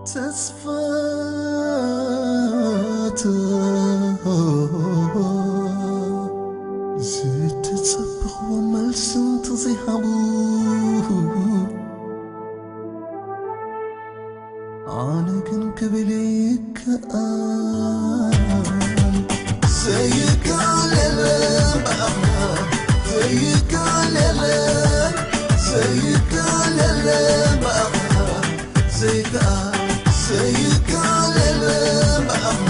ተስፋ ዝተጸበኽዎ መልሲ እንተዘይሃቡ፣ ኣነ ግን ክብል ይከኣል። ዘይከኣል የለን ብኣኻ፣ ዘይከኣል የለን፣ ዘይከኣል የለን ብኣኻ። ዘይከኣል፣ ዘይከኣል የለን ብኣኻ፣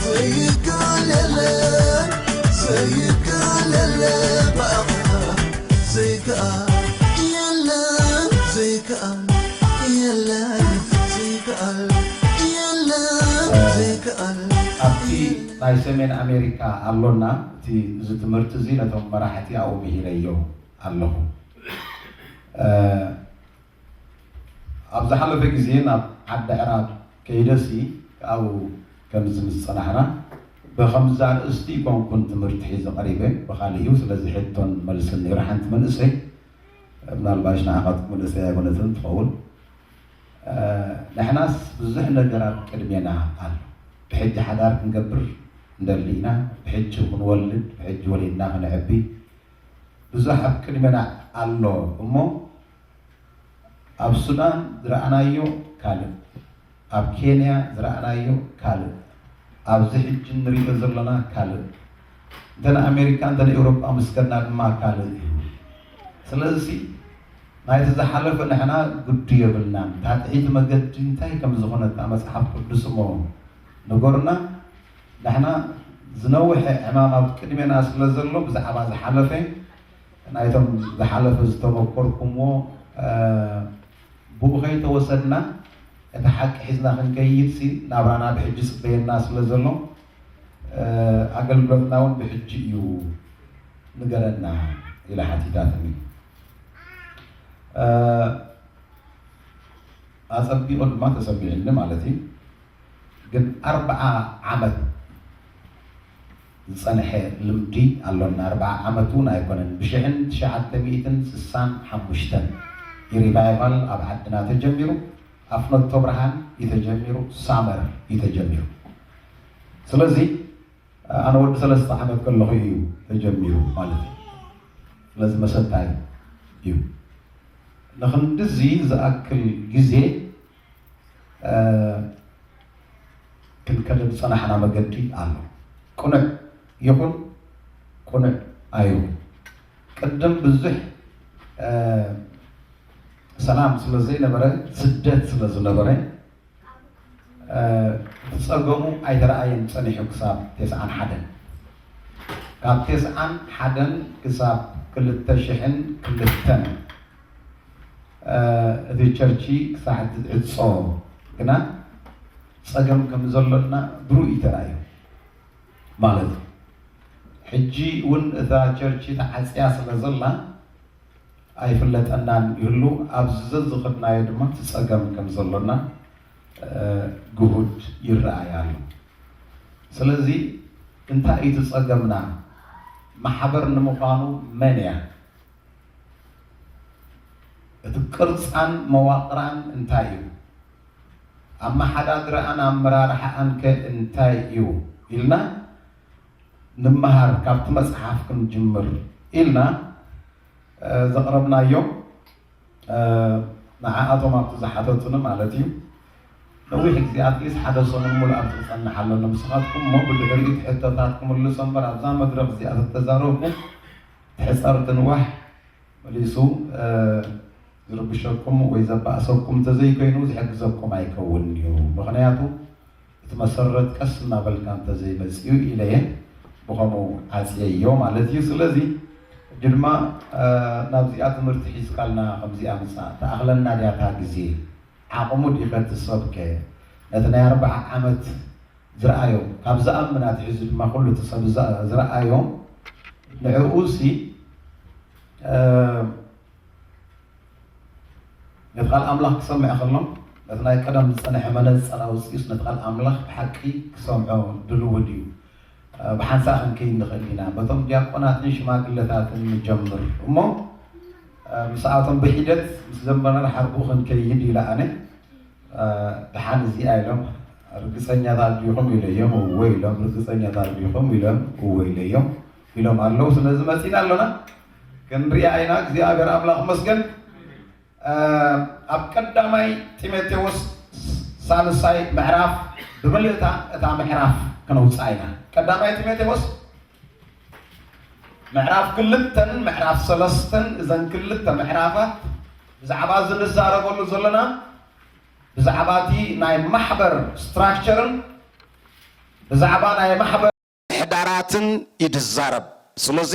ዘይከኣል የለን፣ ዘይከኣል የለን ብኣኻ። ዘይከኣል የለን፣ ዘይከኣል የለን፣ ዘይከኣል የለን፣ ዘይከኣል። ኣብቲ ናይ ሰሜን ኣሜሪካ ኣሎና፣ እቲ፣ እዚ ትምህርቲ እዚ ነቶም መራሕቲ ኣብኡ ምሂረዮ ኣለኹ። እ፣ ኣብ ዝሓለፈ ግዜ ናብ ዓዲ ዕራብ ከይደሲ፣ ካብኡ ከምዚ ምስ ጸናሕና፣ ብኸምዚ ኣርእስቲ ይኮንኩን ትምህርቲ ሒዘ ቀሪበ፣ ብኻልእ እዩ። ስለዚ ሕቶን መልስን ነይሩ። ሓንቲ መንእሰይ፣ ምናልባሽ ንዓኻትኩም መንእሰይ ኣይኮነትን ትኸውን። እ፣ ንሕናስ ብዙሕ ነገር ኣብ ቅድሜና ኣሎ። ብሕጂ ሓዳር ክንገብር እንደሊ ኢና፣ ብሕጂ ክንወልድ፣ ብሕጂ ወሊድና ክንዕቢ፣ ብዙሕ ኣብ ቅድሜና ኣሎ እሞ፣ ኣብ ሱዳን ዝረኣናዮ ካልእ፣ ኣብ ኬንያ ዝረኣናዮ ካልእ፣ ኣብዚ ሕጂ እንሪኦ ዘለና ካልእ፣ እንተ ንኣሜሪካ እንተ ንኤውሮጳ ምስ ከድና ድማ ካልእ እዩ። ስለዚ ናይቲ ዝሓለፈ ንሕና ግዱ የብልናን። እታ ጥዕይቲ መገዲ እንታይ ከም ዝኾነት እታ መጽሓፍ ቅዱስ እሞ ንገሩና። ንሕና ዝነውሐ ዕማም ኣብ ቅድሜና ስለ ዘሎ፣ ብዛዕባ ዝሓለፈ፣ ናይቶም ዝሓለፈ ዝተመኮርኩምዎ፣ እ፣ ብኡ ከይተወሰድና፣ እቲ ሓቂ ሒዝና ክንከይድ ሲ ናብራና ብሕጂ ጽበየና ስለ ዘሎ፣ እ፣ ኣገልግሎትና እውን ብሕጂ እዩ፣ ንገረና ኢላ ሓቲታትኒ። እ፣ ኣጸቢቑ ድማ ተሰሚዑኒ ማለት እዩ። ግን ኣርብዓ ዓመት ዝጸንሐ ልምዲ ኣሎና። ኣርብዓ ዓመት እውን ኣይኮነን። ብሽሕን ትሽዓተ ሚእትን ስሳን ሓሙሽተን እዩ ሪቫይቫል ኣብ ዓድና ተጀሚሩ። ኣብ ፍኖተ ብርሃን እዩ ተጀሚሩ፣ ሳመር እዩ ተጀሚሩ። ስለዚ ኣነ ወዲ ሰለስተ ዓመት ከለኹ እዩ ተጀሚሩ ማለት እዩ። ስለዚ መሰታይ እዩ። ንኽንድዚ ዝኣክል ግዜ፣ እ፣ ክንከደ ዝጸናሕና መገዲ ኣሎ። ቅኑዕ ይኹን ቅኑዕ ኣይኹን፣ ቅድም ብዙሕ፣ እ፣ ሰላም ስለ ዘይነበረ፣ ስደት ስለ ዝነበረ፣ እ፣ እቲ ጸገሙ ኣይተረኣየን ጸኒሑ ክሳብ ተስዓን ሓደን። ካብ ተስዓን ሓደን ክሳብ ክልተ ሽሕን ክልተን፣ እ፣ እቲ ቸርቺ ክሳዕ ዝዕጾ ግና ጸገም ከም ዘሎና ብሩእ እዩ ተራእዩ ማለት እዩ። ሕጂ እውን እታ ቸርቺ ተዓጽያ ስለ ዘላ ኣይፍለጠናን ይህሉ። ኣብዚ ዘዝኸድናዮ ድማ እቲ ጸገም ከም ዘሎና፣ እ፣ ግሁድ ይረኣይ ኣሎ። ስለዚ እንታይ እዩ እቲ ጸገምና? ማሕበር ንምዃኑ መን እያ? እቲ ቅርጻን መዋቕራን እንታይ እዩ? ኣመሓዳድራኣን ኣመራርሓኣን ከ እንታይ እዩ? ኢልና ንምሃር፣ ካብቲ መጽሓፍ ክንጅምር ኢልና፣ እ፣ ዘቕረብናዮም፣ እ፣ ንዓኣቶም ኣብቲ ዝሓተቱኒ ማለት እዩ። ነዊሕ ግዜ፣ ኣትሊስት ሓደ ሰሙን ሙሉእ ኣብዚ ክጸንሕ ኣለኒ ምስኻትኩም እሞ፣ ብድሕሪኡ እቲ ሕቶታት ክምልሶ እምበር፣ ኣብዛ መድረኽ እዚኣ ተተዛረብኩም፣ ትሕጸር ትንዋሕ መሊሱ፣ እ፣ ዝርብሸኩም ወይ ዘባእሰኩም እንተዘይኮይኑ፣ ዝሕግዘኩም ኣይከውን እዩ። ምኽንያቱ፣ እቲ መሰረት ቀስ እናበልካ እንተዘይመጽዩ ኢለ እየ ብኸምኡ ዓጽየዮ ማለት እዩ። ስለዚ፣ ሕጂ ድማ፣ እ፣ ናብዚኣ ትምህርቲ ሒዝካልና ከምዚኣ ምጻእ፣ ተኣኽለና ድያ እታ ግዜ? ዓቕሙ ዲኸ እቲ ሰብከ? ነቲ ናይ ኣርብዓ ዓመት ዝረኣዮም፣ ካብ ዝኣምን ኣትሒዙ ድማ ኩሉ እቲ ሰብ ዝኣ-፣ ዝረኣዮም፣ ንዕኡሲ፣ እ፣ ነቲ ቃል ኣምላኽ ክሰምዕ ከሎ፣ ነቲ ናይ ቀደም ዝጸንሐ መነጸር ኣውጺኡስ ነቲ ቃል ኣምላኽ ብሓቂ ክሰምዖ ድልው ድዩ? እ፣ ብሓንሳእ ክንከይድ ንኽእል ኢና። በቶም ዲያቆናትን ሽማግለታትን ንጀምር እሞ፣ እ፣ ምስኣቶም ብሒደት ምስ ዘመርና ድሓር ብኡ ክንከይድ ኢለ ኣነ። ደሓን እዚኣ ኢሎም ርግፀኛታት ዲኹም ኢለዮም፣ እወ ኢሎም። ርግፀኛታት ዲኹም ኢሎም፣ እወ ኢለዮም፣ ኢሎም ኣለዉ። ስለዚ መፂና ኣሎና ክንሪኣ ኢና። እግዚኣብሔር ኣምላኽ መስገን። ኣብ ቀዳማይ ጢሞቴዎስ ሳልሳይ ምዕራፍ ብምልእታ እታ ምዕራፍ ክነውፅኣ ኢና። ቀዳማይ ጢሞቴዎስ ምዕራፍ ክልተን ምዕራፍ ሰለስተን፣ እዘን ክልተ ምዕራፋት ብዛዕባ እዚ ንዛረበሉ ዘለና ብዛዕባ እቲ ናይ ማሕበር ስትራክቸርን ብዛዕባ ናይ ማሕበር ምሕዳራትን ይድዛረብ። ስለዚ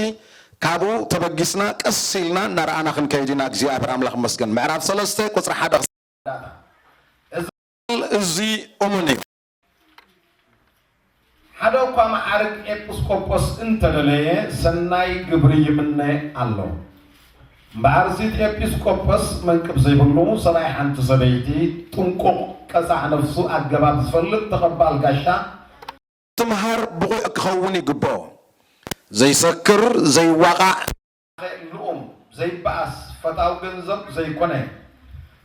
ካብኡ ተበጊስና ቀስ ኢልና እናረኣና ክንከይድ ኢና። እግዚኣብሔር ኣምላኽ ይመስገን። ምዕራፍ ሰለስተ ቁፅሪ ሓደ። እዚ እሙን እዩ። ሓደ እኳ መዓርግ ኤጲስቆጶስ እንተደለየ ሰናይ ግብሪ ይምነ ኣሎ። እምበኣር እዚ ኤጲስቆጶስ መንቅብ ዘይብሉ ሰብኣይ ሓንቲ ሰበይቲ ጥንቁቕ ቀጻዕ ነፍሱ ኣገባብ ዝፈልጥ ተቐባል ጋሻ ትምሃር ብቑዕ ክኸውን ይግብኦ። ዘይሰክር ዘይዋቓዕ ልኡም ዘይበኣስ ፈታው ገንዘብ ዘይኮነ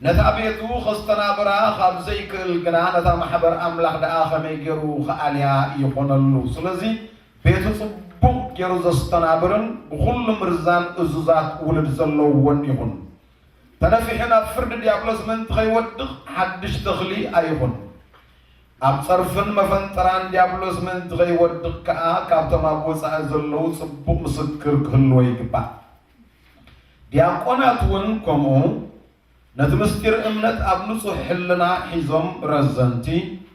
ነታ ቤቱ ከስተናብራ ካብ ዘይክእል ግና ነታ ማሕበር ኣምላኽ ደኣ ከመይ ገይሩ ክኣልያ ይኾነሉ። ስለዚ ቤቱ ጽቡቕ ገይሩ ዘስተናብርን ብኹሉ ምርዛን እዙዛት ውሉድ ዘለዎን ይኹን። ተነፊሑ ናብ ፍርዲ ዲያብሎስ ምእንቲ ከይወድቕ ሓድሽ ተኽሊ ኣይኹን። ኣብ ጸርፍን መፈንጠራን ዲያብሎስ ምእንቲ ከይወድቕ ከኣ ካብቶም ኣብ ወጻኢ ዘለዉ ጽቡቕ ምስክር ክህልዎ ይግባእ። ዲያቆናት እውን ከምኡ ነቲ ምስጢር እምነት ኣብ ንጹሕ ሕልና ሒዞም ረዘንቲ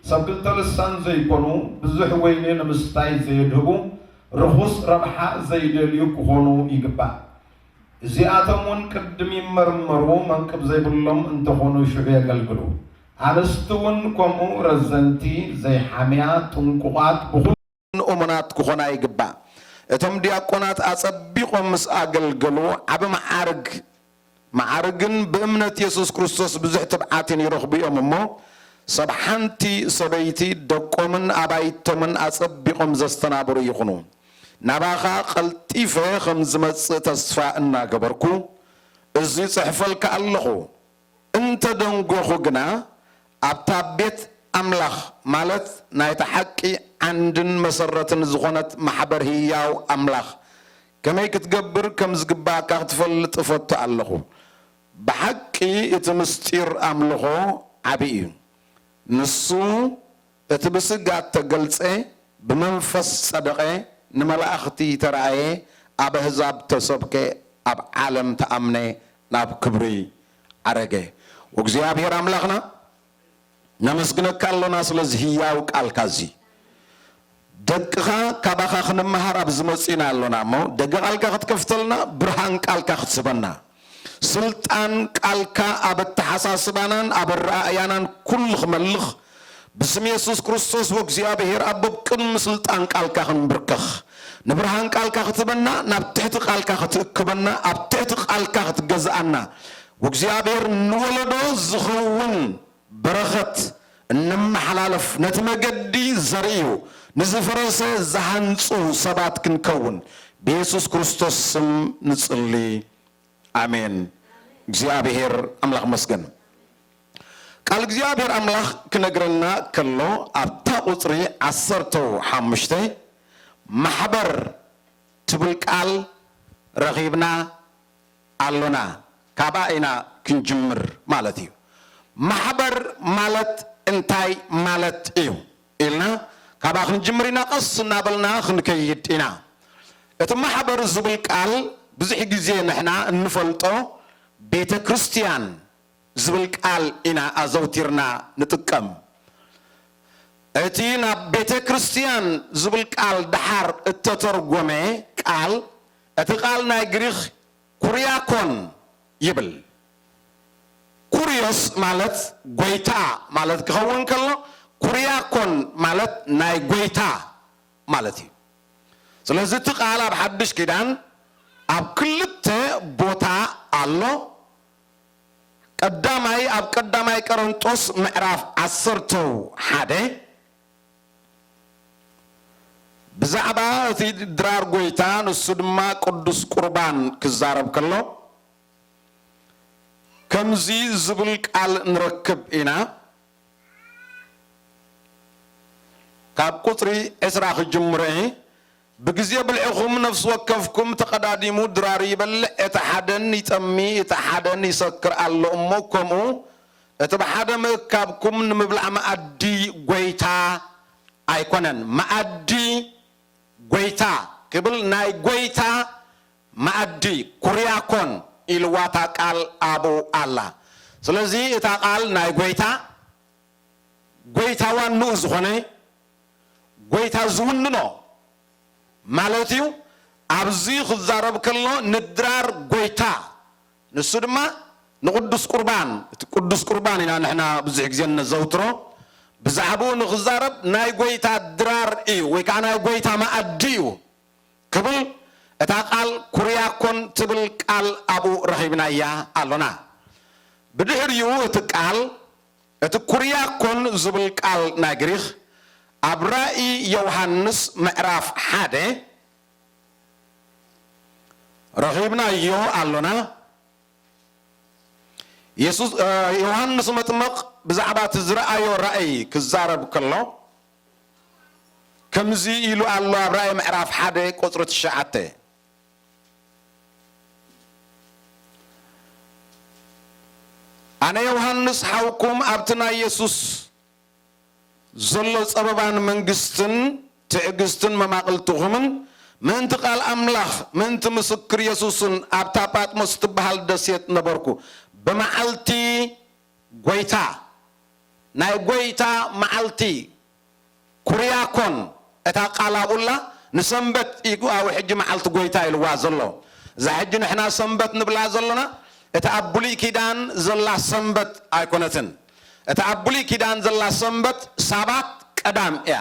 ሰብ ክልተ ልሳን ዘይኮኑ ብዙሕ ወይኒ ንምስታይ ዘየድህቡ ርኹስ ረብሓ ዘይደልዩ ክኾኑ ይግባእ። እዚኣቶም እውን ቅድም ይመርመሩ መንቅብ ዘይብሎም እንተኾኑ ሽዑ የገልግሉ። ኣንስቲ እውን ከምኡ ረዘንቲ ዘይሓምያ ጥንቁቓት ብኹሉ እሙናት ክኾና ይግባእ። እቶም ዲያቆናት ኣጸቢቖም ምስ ኣገልገሉ ዓቢ መዓርግ መዓርግን ብእምነት የሱስ ክርስቶስ ብዙሕ ትብዓትን ይረኽቡ እዮም እሞ ሰብ ሓንቲ ሰበይቲ ደቆምን ኣባይቶምን ኣጸቢቖም ዘስተናብሩ ይኹኑ። ናባኻ ቀልጢፈ ከም ዝመጽእ ተስፋ እናገበርኩ እዚ ጽሕፈልካ ኣለኹ። እንተ ደንጎኹ ግና ኣብታ ቤት ኣምላኽ ማለት ናይታ ሓቂ ዓንድን መሰረትን ዝኾነት ማሕበር ህያው ኣምላኽ ከመይ ክትገብር ከም ዝግባኣካ ክትፈልጥ እፈቱ ኣለኹ። ብሓቂ እቲ ምስጢር ኣምልኾ ዓቢ እዩ። ንሱ እቲ ብስጋ እተገልጸ ብመንፈስ ጸደቐ ንመላእኽቲ ተራእየ ኣብ ኣህዛብ ተሰብከ ኣብ ዓለም ተኣምነ ናብ ክብሪ ዓረገ። እግዚኣብሔር ኣምላኽና ነመስግነካ ኣሎና ስለዚ ህያው ቃልካ እዚ ደቅኻ ካባኻ ክንመሃር ኣብ ዝመጽእና ኣሎና እሞ ደቂ ቃልካ ክትከፍተልና ብርሃን ቃልካ ክትስበና ስልጣን ቃልካ ኣብ ኣተሓሳስባናን ኣብ ኣረኣእያናን ኩሉ ክመልኽ ብስም የሱስ ክርስቶስ ወእግዚኣብሔር ኣቦ ቅድሚ ስልጣን ቃልካ ክንብርከኽ ንብርሃን ቃልካ ክትበና ናብ ትሕቲ ቃልካ ክትእክበና ኣብ ትሕቲ ቃልካ ክትገዝኣና ወእግዚኣብሔር ንወለዶ ዝኸውን በረኸት እነመሓላለፍ ነቲ መገዲ ዘርእዩ ንዝፈረሰ ዝሃንፁ ሰባት ክንከውን ብየሱስ ክርስቶስ ስም ንፅሊ። ኣሜን። እግዚኣብሔር ኣምላኽ መስገን። ቃል እግዚኣብሔር ኣምላኽ ክነግረና ከሎ ኣብታ ቁፅሪ ዓሰርተው ሓሙሽተ ማሕበር ትብል ቃል ረኺብና ኣሎና። ካብኣ ኢና ክንጅምር ማለት እዩ። ማሕበር ማለት እንታይ ማለት እዩ ኢልና ካብኣ ክንጅምር ኢና። ቀስ እናበልና ክንከይድ ኢና። እቲ ማሕበር ዝብል ቃል ብዙሕ ግዜ ንሕና እንፈልጦ ቤተ ክርስቲያን ዝብል ቃል ኢና ኣዘውቲርና ንጥቀም። እቲ ናብ ቤተ ክርስቲያን ዝብል ቃል ደሓር እተተርጎመ ቃል እቲ ቃል ናይ ግሪኽ ኩርያኮን ይብል። ኩርዮስ ማለት ጎይታ ማለት ክኸውን ከሎ ኩርያኮን ማለት ናይ ጎይታ ማለት እዩ። ስለዚ እቲ ቃል ኣብ ሓድሽ ኪዳን ኣብ ክልተ ቦታ ኣሎ። ቀዳማይ ኣብ ቀዳማይ ቆሮንጦስ ምዕራፍ ዓሰርተው ሓደ ብዛዕባ እቲ ድራር ጎይታ ንሱ ድማ ቅዱስ ቁርባን ክዛረብ ከሎ ከምዚ ዝብል ቃል ንረክብ ኢና። ካብ ቁጽሪ ዕስራ ክጅምር እየ። ብግዜ ብልዕኹም ነፍሲ ወከፍኩም ተቐዳዲሙ ድራር ይበልዕ፣ እቲ ሓደን ይጠሚ፣ እቲ ሓደን ይሰክር ኣሎ እሞ፣ ከምኡ እቲ ብሓደ ምእካብኩም ንምብላዕ መኣዲ ጐይታ ኣይኮነን። መኣዲ ጐይታ ክብል ናይ ጐይታ መኣዲ፣ ኩርያኮን ኢልዋ እታ ቃል ኣብኡ ኣላ። ስለዚ እታ ቃል ናይ ጐይታ፣ ጐይታ ዋንኡ ዝኾነ፣ ጐይታ ዝውንኖ ማለት እዩ። ኣብዚ ክዛረብ ከሎ ንድራር ጐይታ፣ ንሱ ድማ ንቅዱስ ቁርባን፣ እቲ ቅዱስ ቁርባን ኢና ንሕና ብዙሕ ግዜ እነዘውትሮ። ብዛዕባኡ ንኽዛረብ ናይ ጐይታ ድራር እዩ ወይ ከዓ ናይ ጐይታ መኣዲ እዩ ክብል እታ ቃል ኩርያኮን ትብል ቃል ኣብኡ ረኺብናያ ኣሎና። ብድሕሪኡ እቲ ቃል፣ እቲ ኩርያኮን ዝብል ቃል ናይ ግሪኽ ኣብ ራእይ ዮሃንስ ምዕራፍ ሓደ ረኺብናዮ ኣሎና። የሱስ፣ እ፣ ዮሃንስ መጥምቕ ብዛዕባ እቲ ዝረኣዮ ራእይ ክዛረብ ከሎ ከምዚ ኢሉ ኣሎ ኣብ ራእይ ምዕራፍ ሓደ ቁጽሪ ትሽዓተ። ኣነ ዮሃንስ ሓውኩም ኣብቲ ናይ የሱስ ዘሎ ጸበባን መንግስትን ትዕግስትን መማቕልትኹምን ምእንቲ ቃል ኣምላኽ ምእንቲ ምስክር የሱስን ኣብታ ጳጥሞስ እትበሃል ደሴት ነበርኩ። ብመዓልቲ ጐይታ፣ ናይ ጐይታ መዓልቲ ኩርያኮን እታ ቃል ኣብኡላ ንሰንበት እዩ ኣብ ሕጂ መዓልቲ ጐይታ ኢልዋ ዘሎ። እዛ ሕጂ ንሕና ሰንበት ንብላ ዘሎና እታ ኣብ ብሉይ ኪዳን ዘላ ሰንበት ኣይኮነትን። እታ ኣብ ብሉይ ኪዳን ዘላ ሰንበት ሳባት ቀዳም እያ።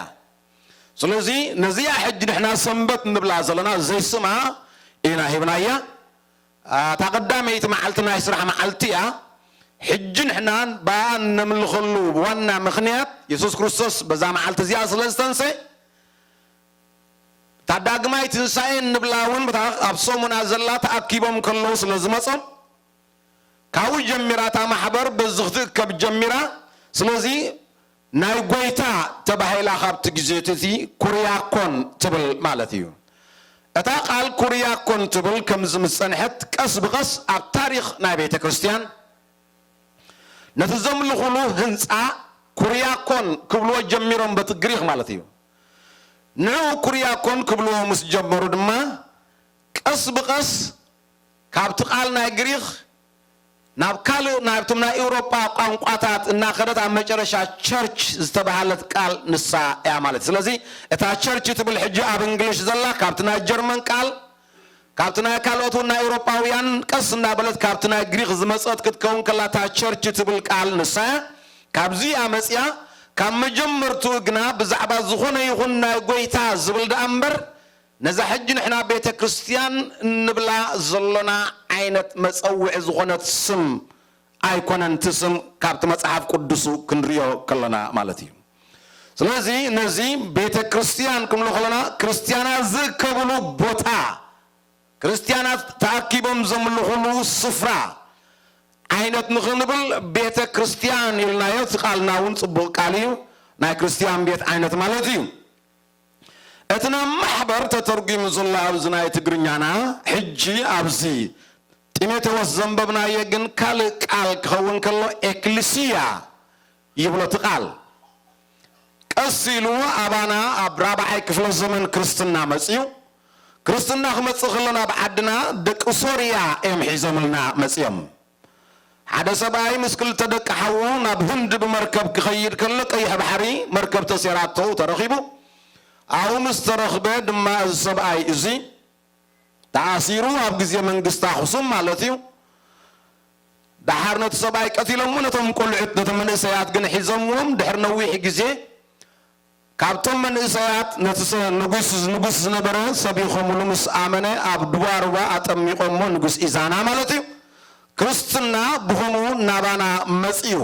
ስለዚ ነዚኣ ሕጂ ንሕና ሰንበት ንብላ ዘለና ዘይስማ ኢና ሂብናያ። እታ ቀዳመይቲ መዓልቲ ናይ ስራሕ መዓልቲ እያ። ሕጂ ንሕና ብኣ እነምልኸሉ ዋና ምኽንያት የሱስ ክርስቶስ በዛ መዓልቲ እዚኣ ስለ ዝተንሰ፣ እታ ዳግማይ ትንሳኤ እንብላ እውን በታ ኣብ ሰሙና ዘላ ተኣኪቦም ከለዉ ስለ ዝመጾም፣ ካብኡ ጀሚራ እታ ማሕበር በዚ ክትእከብ ጀሚራ። ስለዚ ናይ ጐይታ ተባሂላ ካብቲ ግዜ እቲ ኩርያኮን ትብል ማለት እዩ። እታ ቃል ኩርያኮን ትብል ከምዚ ምስ ጸንሐት ቀስ ብቐስ ኣብ ታሪኽ ናይ ቤተ ክርስቲያን ነቲ ዘምልኹሉ ህንጻ ኩርያኮን ክብልዎ ጀሚሮም በቲ ግሪኽ ማለት እዩ። ንዕኡ ኩርያኮን ክብልዎ ምስ ጀመሩ ድማ ቀስ ብቐስ ካብቲ ቃል ናይ ግሪኽ ናብ ካልእ ናብቶም ናይ ኤውሮጳ ቋንቋታት እናኸደት ኣብ መጨረሻ ቸርች ዝተባህለት ቃል ንሳ እያ ማለት እዩ። ስለዚ እታ ቸርች ትብል ሕጂ ኣብ እንግሊሽ ዘላ ካብቲ ናይ ጀርመን ቃል፣ ካብቲ ናይ ካልኦት እውን ናይ ኤውሮጳውያን ቀስ እናበለት ካብቲ ናይ ግሪኽ ዝመጸት ክትከውን ከላ እታ ቸርች ትብል ቃል ንሳ እያ። ካብዚ እያ መጺኣ። ካብ መጀመርትኡ ግና ብዛዕባ ዝኾነ ይኹን ናይ ጐይታ ዝብል ደኣ እምበር ነዛ ሕጂ ንሕና ቤተ ክርስቲያን እንብላ ዘሎና ዓይነት መጸውዒ ዝኾነት ስም ኣይኮነን። እቲ ስም ካብቲ መጽሓፍ ቅዱሱ ክንሪኦ ከለና ማለት እዩ። ስለዚ ነዚ ቤተ ክርስቲያን ክንብሎ ከለና ክርስትያናት ዝእከብሉ ቦታ፣ ክርስትያናት ተኣኪቦም ዘምልኹሉ ስፍራ ዓይነት ንኽንብል ቤተ ክርስቲያን ኢልናዮ። እቲ ቃልና እውን ጽቡቕ ቃል እዩ፣ ናይ ክርስትያን ቤት ዓይነት ማለት እዩ። እቲ ናብ ማሕበር ተተርጒሙ ዘሎ ኣብዚ ናይ ትግርኛና ሕጂ ኣብዚ ጢሞቴዎስ ዘንበብናዮ ግን ካልእ ቃል ክኸውን ከሎ ኤክልስያ ይብሎ እቲ ቃል። ቀስ ኢሉ ኣባና ኣብ ራብዓይ ክፍለ ዘመን ክርስትና መጽዩ። ክርስትና ክመጽእ ከሎ ናብ ዓድና ደቂ ሶርያ እዮም ሒዞምልና መጽዮም። ሓደ ሰብኣይ ምስ ክልተ ደቂ ሓዉ ናብ ህንዲ ብመርከብ ክኸይድ ከሎ ቀይሕ ባሕሪ መርከብ ተሴራቶ ተረኺቡ። ኣብኡ ምስ ተረኽበ ድማ እዚ ሰብኣይ እዚ ተኣሲሩ ኣብ ግዜ መንግስቲ ኣኽሱም ማለት እዩ። ደሓር ነቲ ሰብኣይ ቀቲሎሞ፣ ነቶም ቆልዑት ነቶም መንእሰያት ግን ሒዞምዎም። ድሕሪ ነዊሕ ግዜ ካብቶም መንእሰያት ነቲ ሰ-፣ ንጉስ፣ ንጉስ ዝነበረ ሰቢኾምሉ ምስ ኣመነ ኣብ ድዋርዋ ኣጠሚቖሞ፣ ንጉስ ኢዛና ማለት እዩ። ክርስትና ብኸምኡ ናባና መጽዩ፣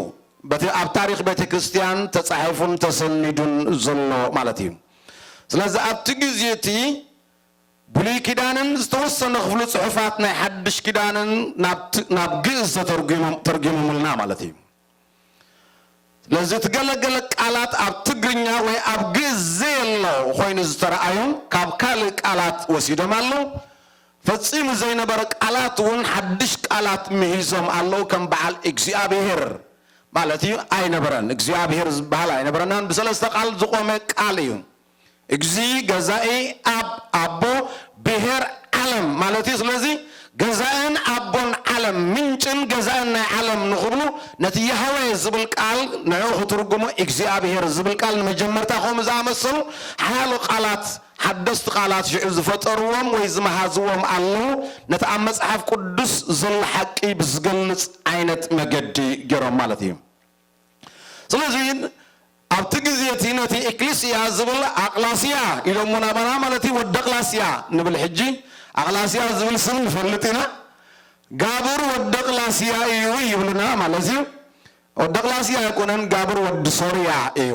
በቲ ኣብ ታሪኽ ቤተ ክርስቲያን ተጻሒፉን ተሰኒዱን ዘሎ ማለት እዩ። ስለዚ ኣብቲ ግዜ እቲ ብሉይ ኪዳንን ዝተወሰነ ክፍሉ ጽሑፋት ናይ ሓድሽ ኪዳንን ናብ ት-፣ ናብ ግእዝ ተተርጒሞም-፣ ተርጒሞምልና ማለት እዩ። ለዚ እቲ ገለገለ ቃላት ኣብ ትግርኛ ወይ ኣብ ግእዝ ዘየለ ኮይኑ ዝተረኣዩ ካብ ካልእ ቃላት ወሲዶም ኣለዉ። ፈጺሙ ዘይነበረ ቃላት እውን ሓድሽ ቃላት ምሂዞም ኣለዉ። ከም በዓል እግዚኣብሔር ማለት እዩ ኣይነበረን። እግዚኣብሔር ዝበሃል ኣይነበረናን። ብሰለስተ ቃል ዝቖመ ቃል እዩ። እግዚ፣ ገዛኢ፣ ኣብ፣ ኣቦ፣ ብሔር፣ ዓለም ማለት እዩ። ስለዚ ገዛእን ኣቦን ዓለም፣ ምንጭን ገዛእን ናይ ዓለም ንኽብሉ ነቲ ያህዌ ዝብል ቃል ንዕኡ ክትርጉሙ እግዚኣብሔር ዝብል ቃል ንመጀመርታ ከምኡ ዝኣመሰሉ ሓያሎ ቃላት ሓደስቲ ቃላት ሽዑ ዝፈጠርዎም ወይ ዝመሃዝዎም ኣለዉ። ነቲ ኣብ መጽሓፍ ቅዱስ ዘሎ ሓቂ ብዝገልጽ ዓይነት መገዲ ገይሮም ማለት እዩ። ስለዚ ኣብቲ ግዜ እቲ ነቲ ኤክሊስያ ዝብል ኣቕላስያ ኢሎሞ ናባና ማለት እዩ። ወዲ ኣቕላስያ ንብል ሕጂ። ኣቕላስያ ዝብል ስም ንፈልጥ ኢና። ጋብር ወዲ ኣቕላስያ እዩ ይብሉና ማለት እዩ። ወዲ ኣቕላስያ ኣይኮነን፣ ጋብር ወዲ ሶርያ እዩ።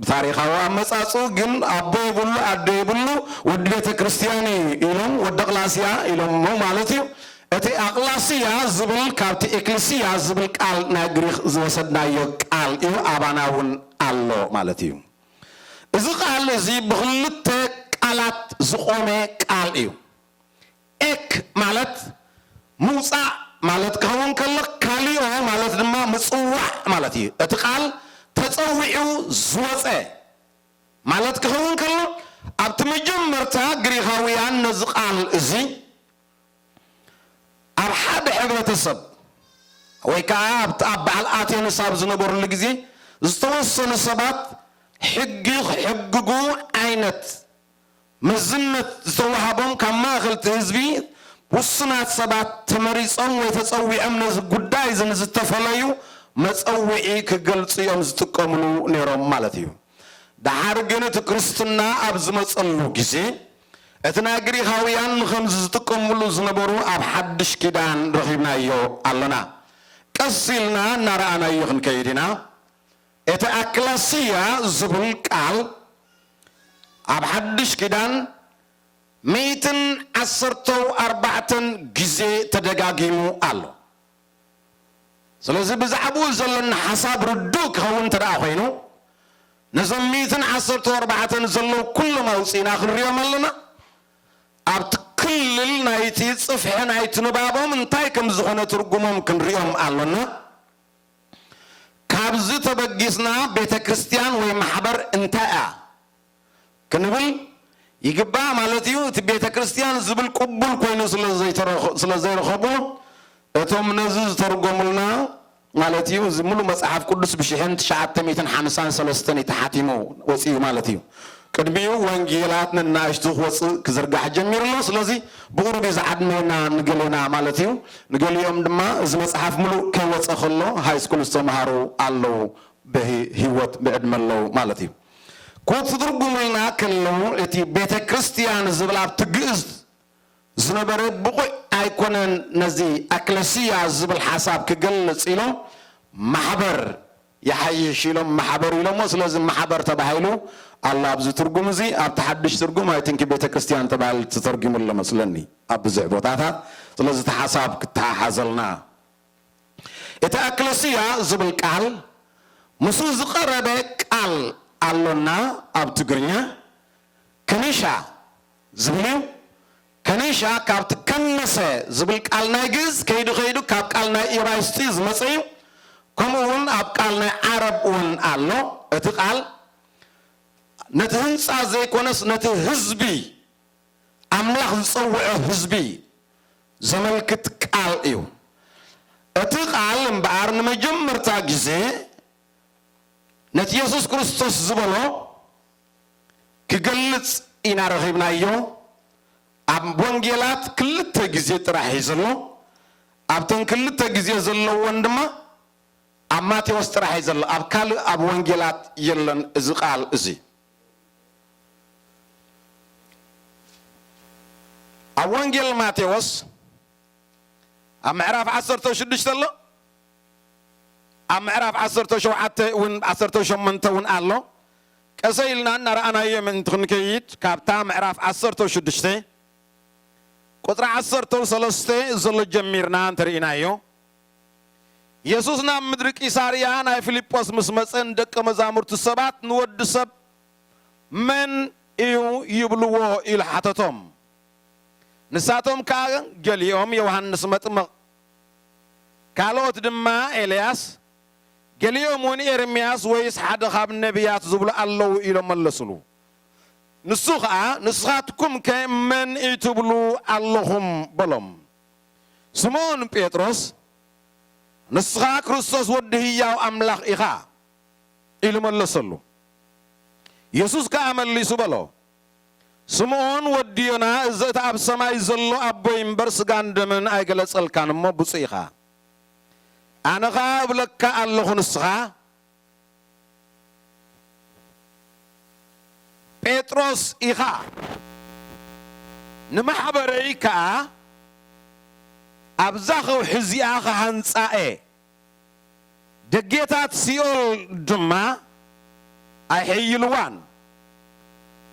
ብታሪኻዊ ኣመጻጽኡ ግን ኣቦ የብሉ ኣዶ የብሉ፣ ወዲ ቤተ ክርስቲያን እዩ ኢሎም ወዲ ኣቕላስያ ኢሎሞ ማለት እዩ። እቲ ኣቕላስያ ዝብል ካብቲ ኤክልስያ ዝብል ቃል ናይ ግሪኽ ዝወሰድናዮ ቃል እዩ፣ ኣባና እውን ኣሎ ማለት እዩ። እዚ ቃል እዚ ብኽልተ ቃላት ዝቖመ ቃል እዩ። ኤክ ማለት ምውፃእ ማለት ክኸውን ከሎ፣ ካሊኦ ማለት ድማ ምፅዋዕ ማለት እዩ። እቲ ቃል ተፀዊዑ ዝወፀ ማለት ክኸውን ከሎ፣ ኣብቲ መጀመርታ ግሪኻውያን ነዚ ቃል እዚ ኣብ ሓደ ሕብረተሰብ ወይ ከዓ ኣብቲ ኣብ በዓል ኣቴንስ ኣብ ዝነበሩሉ ግዜ ዝተወሰኑ ሰባት ሕጊ ክሕግጉ ዓይነት መዝነት ዝተዋሃቦም ካብ ማእኸል እቲ ህዝቢ ውሱናት ሰባት ተመሪጾም ወይ ተጸዊዖም ነዚ ጉዳይ እዚ ንዝተፈለዩ መጸውዒ ክገልጹ እዮም ዝጥቀምሉ ነይሮም ማለት እዩ። ደሓር ግን እቲ ክርስትና ኣብ ዝመጸሉ ግዜ እቲ ናይ ግሪኻውያን ንኸምዚ ዝጥቀምሉ ዝነበሩ ኣብ ሓድሽ ኪዳን ረኺብናዮ ኣለና። ቀስ ኢልና እናረኣናዮ ክንከይድ ኢና። እቲ ኣክላስያ ዝብል ቃል ኣብ ሓድሽ ኪዳን ሚእትን ዓሰርተው ኣርባዕተን ግዜ ተደጋጊሙ ኣሎ። ስለዚ ብዛዕባኡ ዘለና ሓሳብ ርዱእ ክኸውን እንተ ደኣ ኮይኑ፣ ነዞም ሚእትን ዓሰርተው ኣርባዕተን ዘለዉ ኩሎም ኣውፂእና ክንሪኦም ኣለና። ኣብቲ ክልል ናይቲ ጽፍሒ ናይቲ ንባቦም እንታይ ከም ዝኾነ ትርጉሞም ክንሪኦም ኣለና። ካብዚ ተበጊስና ቤተ ክርስቲያን ወይ ማሕበር እንታይ እያ ክንብል ይግባእ ማለት እዩ። እቲ ቤተ ክርስቲያን ዝብል ቅቡል ኮይኑ ስለ ዘይተረኸ-፣ ስለ ዘይረኸቡ እቶም ነዚ ዝተርጎሙልና ማለት እዩ። እዚ ሙሉ መጽሓፍ ቅዱስ ብሽሕን ትሽዓተ ሚእትን ሓምሳን ሰለስተን ተሓቲሙ ወጺኡ ማለት እዩ። ቅድሚኡ ወንጌላት ንናእሽቱ ክወጽእ ክዝርጋሕ ጀሚሩ ኣሎ። ስለዚ ብቑሩብ እዩ ዝዓድመና ንገሌና ማለት እዩ። ንገሊኦም ድማ እዚ መጽሓፍ ሙሉእ ከይወጸ ከሎ ሃይ ስኩል ዝተምሃሩ ኣለዉ፣ ብሂ-፣ ህይወት ብዕድመ ኣለዉ ማለት እዩ። ክትትርጉሙልና ከለዉ እቲ ቤተ ክርስቲያን ዝብል ኣብቲ ግእዝ ዝነበረ ብቑዕ ኣይኮነን ነዚ ኣክለስያ ዝብል ሓሳብ ክገልጽ ኢሎም ማሕበር ይሓይሽ ኢሎም ማሕበር ኢሎሞ። ስለዚ ማሕበር ተባሂሉ ኣሎ ኣብዚ ትርጉም እዚ። ኣብቲ ሓድሽ ትርጉም ኣይ ቲንክ ቤተ ክርስቲያን ተባሂሉ ተተርጊሙ ኣሎ መስለኒ ኣብ ብዙሕ ቦታታት። ስለዚ እቲ ሓሳብ ክተሓሓዘልና። እቲ ኣክለስያ ዝብል ቃል ምስኡ ዝቐረበ ቃል ኣሎና ኣብ ትግርኛ ከኒሻ ዝብል እዩ። ከኒሻ ካብቲ ከነሰ ዝብል ቃል ናይ ግእዝ ከይዱ ከይዱ ካብ ቃል ናይ ኢብራይስጢ ዝመጸ እዩ። ከምኡ እውን ኣብ ቃል ናይ ዓረብ እውን ኣሎ። እቲ ቃል ነቲ ህንጻ ዘይኮነስ ነቲ ህዝቢ ኣምላኽ ዝጸውዖ ህዝቢ ዘመልክት ቃል እዩ። እቲ ቃል እምበኣር ንመጀመርታ ግዜ ነቲ የሱስ ክርስቶስ ዝበሎ ክገልጽ ኢና ረኺብናዮ። ኣብ ወንጌላት ክልተ ግዜ ጥራሕ እዩ ዘሎ። ኣብተን ክልተ ግዜ ዘለወን ድማ ኣብ ማቴዎስ ጥራሕ እዩ ዘሎ። ኣብ ካልእ ኣብ ወንጌላት የለን እዚ ቃል እዚ። ኣብ ወንጌል ማቴዎስ ኣብ ምዕራፍ ዓሰርተ ሽዱሽተ ኣሎ። ኣብ ምዕራፍ ዓሰርተ ሸውዓተ እውን ዓሰርተ ሸሞንተ እውን ኣሎ። ቀሰ ኢልና እናረኣናዮ ምእንቲ ክንከይድ ካብታ ምዕራፍ ዓሰርተ ሽዱሽተ ቁጽሪ ዓሰርተ ሰለስተ ዘሎ ጀሚርና እንተርኢናዮ የሱስ ናብ ምድሪ ቂሳርያ ናይ ፊልጶስ ምስ መጸ፣ ንደቀ መዛሙርቱ ሰባት፣ "ንወዲ ሰብ መን እዩ ይብልዎ?" ኢሉ ሓተቶም። ንሳቶም ከኣ፣ "ገሊኦም ዮሃንስ መጥምቕ፣ ካልኦት ድማ ኤልያስ፣ ገሊኦም እውን ኤርምያስ ወይስ ሓደ ካብ ነቢያት ዝብሉ ኣለዉ" ኢሎም መለሱሉ። ንሱ ኸኣ፣ "ንስኻትኩምከ መን እዩ ትብሉ ኣለኹም?" በሎም። ስምዖን ጴጥሮስ፣ "ንስኻ ክርስቶስ ወዲ ህያው ኣምላኽ ኢኻ" ኢሉ መለሰሉ። የሱስ ከኣ መሊሱ በሎ፣ "ስምዖን ወዲ ዮና፣ እዚ እቲ ኣብ ሰማይ ዘሎ ኣቦይ እምበር ስጋን ደምን ኣይገለጸልካን እሞ ብፁዕ ኢኻ። ኣነ ኸኣ እብለካ ኣለኹ፣ ንስኻ ጴጥሮስ ኢኻ፣ ንማሕበረይ ከኣ ኣብዛ ኸውሒ እዚኣ ኽሃንጻ እየ፣ ደጌታት ሲኦል ድማ ኣይሕይልዋን።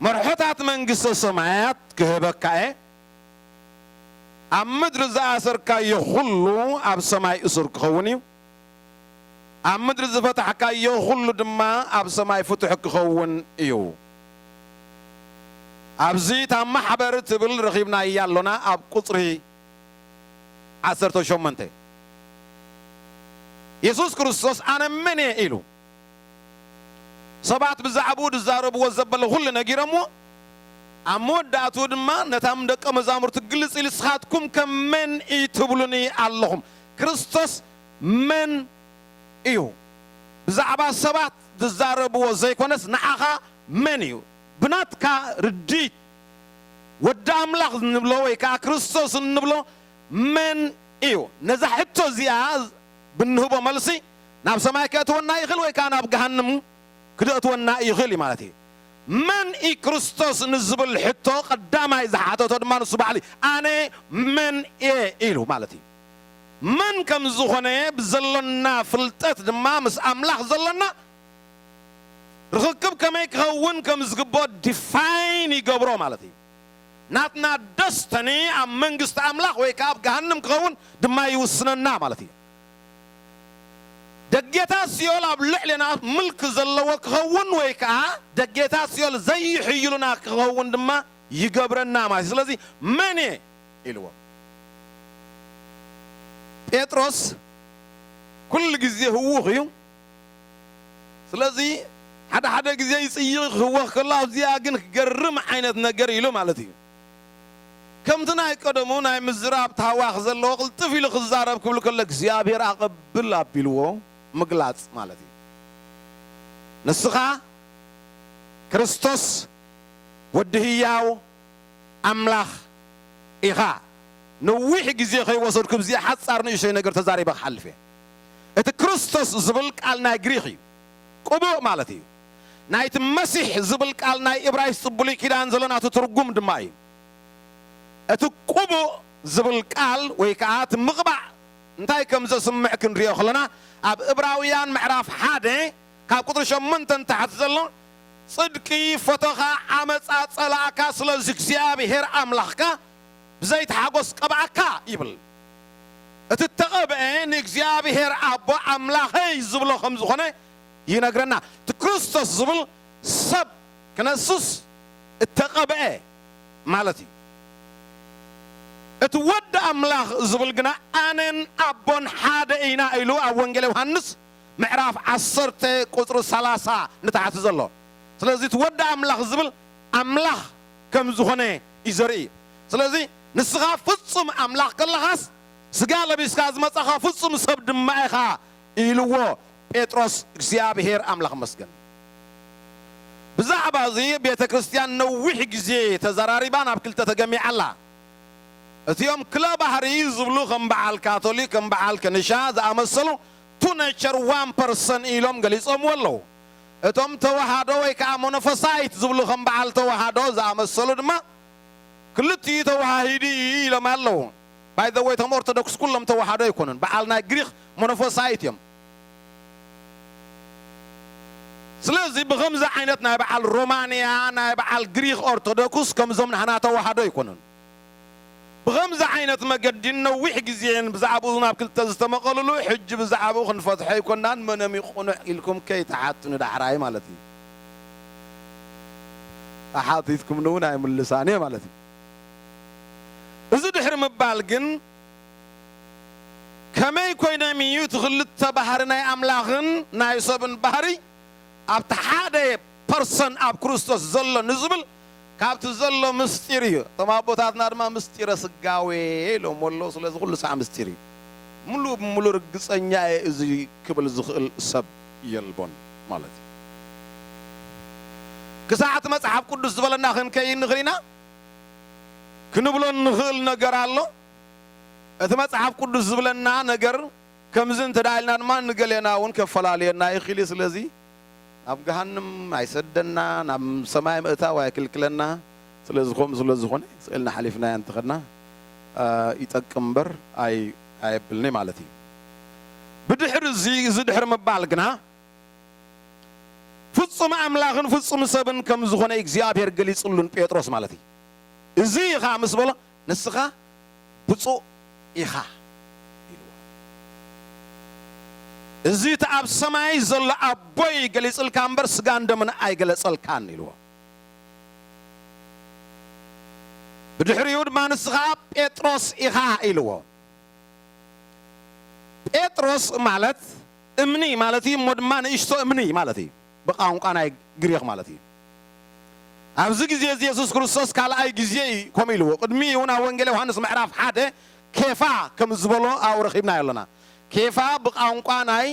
መርሖታት መንግስተ ሰማያት ክህበካ እየ። ኣብ ምድሪ ዝኣሰርካዮ ኹሉ ኣብ ሰማይ እሱር ክኸውን እዩ፣ ኣብ ምድሪ ዝፈታሕካዮ ኹሉ ድማ ኣብ ሰማይ ፍቱሕ ክኸውን እዩ። ኣብዚ እታ ማሕበር ትብል ረኺብናያ ኣሎና ኣብ ቁጽሪ ዓሰርተ ሸሞንተ። የሱስ ክርስቶስ "ኣነ መን እየ?" ኢሉ። ሰባት ብዛዕባኡ ዝዛረብዎ ዘበለ ኹሉ ነጊሮምዎ፣ ኣብ መወዳእትኡ ድማ ነታም ደቀ መዛሙርቱ ግልጽ ኢሉ፣ "ንስኻትኩም ከ መን እዩ ትብሉኒ ኣለኹም?" ክርስቶስ መን እዩ? ብዛዕባ ሰባት ዝዛረብዎ ዘይኮነስ፣ ንዓኻ መን እዩ? ብናትካ ርድኢት፣ ወዲ ኣምላኽ እንብሎ ወይ ከኣ ክርስቶስ እንብሎ መን እዩ? ነዛ ሕቶ እዚኣ ብንህቦ መልሲ፣ ናብ ሰማይ ከእትወና ይኽእል ወይ ከኣ ናብ ገሃንም ክደእትወና ይኽእል እዩ ማለት እዩ። መን እዩ ክርስቶስ ንዝብል ሕቶ ቀዳማይ ዝሓተቶ ድማ ንሱ ባዕሉ እዩ። "ኣነ መን እየ?" ኢሉ ማለት እዩ። መን ከም ዝኾነ ብዘሎና ፍልጠት ድማ ምስ ኣምላኽ ዘሎና ርኽክብ ከመይ ክኸውን ከም ዝግብኦ ዲፋይን ይገብሮ ማለት እዩ። ናትና ደስተኒ ኣብ መንግስቲ ኣምላኽ ወይ ከኣ ኣብ ገሃንም ክኸውን ድማ ይውስነና ማለት እዩ። ደጌታት ሲኦል ኣብ ልዕሌና ምልኪ ዘለዎ ክኸውን ወይ ከኣ ደጌታት ሲኦል ዘይሕይሉና ክኸውን ድማ ይገብረና ማለት እዩ። ስለዚ መን እየ ኢልዎ። ጴጥሮስ ኩሉ ግዜ ህዉኽ እዩ። ስለዚ ሓደ ሓደ ግዜ ይጽይቕ ክህወኽ ከሎ፣ ኣብዚኣ ግን ክገርም ዓይነት ነገር ኢሉ ማለት እዩ። ከምቲ ናይ ቀደሙ ናይ ምዝራብ ታህዋኽ ዘለዎ ቅልጥፍ ኢሉ ክዛረብ ክብል ከሎ፣ "እግዚኣብሔር ኣቐብል" ኣቢልዎ ምግላጽ ማለት እዩ። ንስኻ ክርስቶስ ወዲ ህያው ኣምላኽ ኢኻ። ነዊሕ ግዜ ከይወሰድኩ፣ ብዚኣ ሓጻር ንእሽተይ ነገር ተዛሪበ ክሓልፍ እየ። እቲ ክርስቶስ ዝብል ቃል ናይ ግሪኽ እዩ። ቅቡእ ማለት እዩ። ናይቲ መሲሕ ዝብል ቃል ናይ እብራይስጥ ብሉይ ኪዳን ዘሎ ናቱ ትርጉም ድማ እዩ። እቲ ቅቡእ ዝብል ቃል ወይ ከኣ እቲ ምቕባእ እንታይ ከም ዘስምዕ ክንሪኦ ከለና፣ ኣብ እብራውያን ምዕራፍ ሓደ ካብ ቁጽሪ ሸሞንተ ንታሕቲ ዘሎ፣ "ጽድቂ ፈተኻ፣ ዓመጻ ጸላእካ፣ ስለዚ እግዚኣብሄር ኣምላኽካ ብዘይትሓጎስ ቀብኣካ" ይብል። እቲ እተቐብአ ንእግዚኣብሄር ኣቦ ኣምላኸይ ዝብሎ ከም ዝኾነ ይነግረና። እቲ ክርስቶስ ዝብል ሰብ ክነሱስ እተቐብአ ማለት እዩ። እቲ ወዲ ኣምላኽ ዝብል ግና ኣነን ኣቦን ሓደ ኢና ኢሉ ኣብ ወንጌል ዮሃንስ ምዕራፍ ዓሰርተ ቁጽሪ ሰላሳ ንታሕቲ ዘሎ። ስለዚ እቲ ወዲ ኣምላኽ ዝብል ኣምላኽ ከም ዝኾነ እዩ ዘርኢ። ስለዚ ንስኻ ፍጹም ኣምላኽ ከለኻስ፣ ስጋ ለቢስካ ዝመጻኻ ፍጹም ሰብ ድማ ኢኻ ኢልዎ ጴጥሮስ። እግዚኣብሔር ኣምላኽ መስገን። ብዛዕባ እዚ ቤተ ክርስቲያን ነዊሕ ግዜ ተዘራሪባ ናብ ክልተ ተገሚዓ ኣላ። እቲኦም ክለ ባህሪ ዝብሉ ከም በዓል ካቶሊክ፣ ከም በዓል ከንሻ ዝኣመሰሉ ቱ ኔቸር ዋን ፐርሰን ኢሎም ገሊጾምዎ ኣለዉ። እቶም ተዋሃዶ ወይ ከዓ ሞኖፎሳይት ዝብሉ ከም በዓል ተዋሃዶ ዝኣመሰሉ ድማ ክልቲኡ ተዋሃሂዱ እዩ ኢሎም ኣለዉ። ባይ ዘ ወይ እቶም ኦርቶዶክስ ኩሎም ተዋሃዶ ኣይኮኑን። በዓል ናይ ግሪክ ሞኖፎሳይት እዮም። ስለዚ ብኸምዚ ዓይነት ናይ በዓል ሮማንያ፣ ናይ በዓል ግሪክ ኦርቶዶክስ ከምዞም ናህና ተዋሃዶ ኣይኮኑን። ብኸምዚ ዓይነት መገዲ ነዊሕ ግዜን ብዛዕባኡ ናብ ክልተ ዝተመቐልሉ፣ ሕጂ ብዛዕባኡ ክንፈትሖ ኣይኮናን፣ መን እም ቅኑዕ ኢልኩም ከይትሓቱኒ ዳሕራይ ማለት እዩ። ተሓቲትኩምኒ እውን ኣይምልሳን እየ ማለት እዩ። እዚ ድሕሪ ምባል ግን፣ ከመይ ኮይኖም እዩ እቲ ክልተ ባህሪ ናይ ኣምላኽን ናይ ሰብን ባህሪ ኣብቲ ሓደ ፐርሰን ኣብ ክርስቶስ ዘሎ ንዝብል ካብቲ ዘሎ ምስጢር እዩ። እቶም ኣቦታትና ድማ ምስጢረ ስጋዌ ኢሎም ኣለዉ። ስለዚ ኩሉ ሳዕ ምስጢር እዩ። ሙሉእ ብሙሉእ ርግጸኛ እየ እዚ ክብል ዝኽእል ሰብ የልቦን ማለት እዩ። ክሳዕ እቲ መጽሓፍ ቅዱስ ዝበለና ክንከይድ ንኽእል ኢና። ክንብሎ ንኽእል ነገር ኣሎ። እቲ መጽሓፍ ቅዱስ ዝብለና ነገር ከምዚ እንተ ደኣ ኢልና ድማ ንገሌና እውን ከፈላልየና ይኽእል እዩ። ስለዚ ናብ ገሃንም ኣይሰደና፣ ናብ ሰማይ ምእታው ኣይክልክለና። ስለዚ ከምኡ ስለ ዝኾነ ስእልና ሓሊፍናዮ እንተኸድና፣ አ፣ ይጠቅም እምበር ኣይ-፣ ኣየብልን'ዩ ማለት እዩ። ብድሕሪ እዚ፣ እዚ ድሕሪ ምባል ግና ፍጹም ኣምላኽን ፍጹም ሰብን ከም ዝኾነ እግዚኣብሔር ገሊጽሉ ንጴጥሮስ ማለት እዩ። እዚ ኢኻ ምስ በሎ፣ ንስኻ ብፁዕ ኢኻ ኢልዎ። እዚ እቲ ኣብ ሰማይ ዘሎ ኣቦይ ገሊጽልካ እምበር ስጋን ደምን ኣይገለጸልካን ኢልዎ። ብድሕሪኡ ድማ ንስኻ ጴጥሮስ ኢኻ ኢልዎ። ጴጥሮስ ማለት እምኒ ማለት እዩ፣ እሞ ድማ ንእሽቶ እምኒ ማለት እዩ፣ ብቋንቋ ናይ ግሪኽ ማለት እዩ። ኣብዚ ግዜ እዚ የሱስ ክርስቶስ ካልኣይ ግዜ እዩ ከምኡ ኢልዎ። ቅድሚ እውን ኣብ ወንጌል ዮሃንስ ምዕራፍ ሓደ ኬፋ ከም ዝበሎ ኣብኡ ረኺብናዮ ኣለና። ኬፋ ብቋንቋ ናይ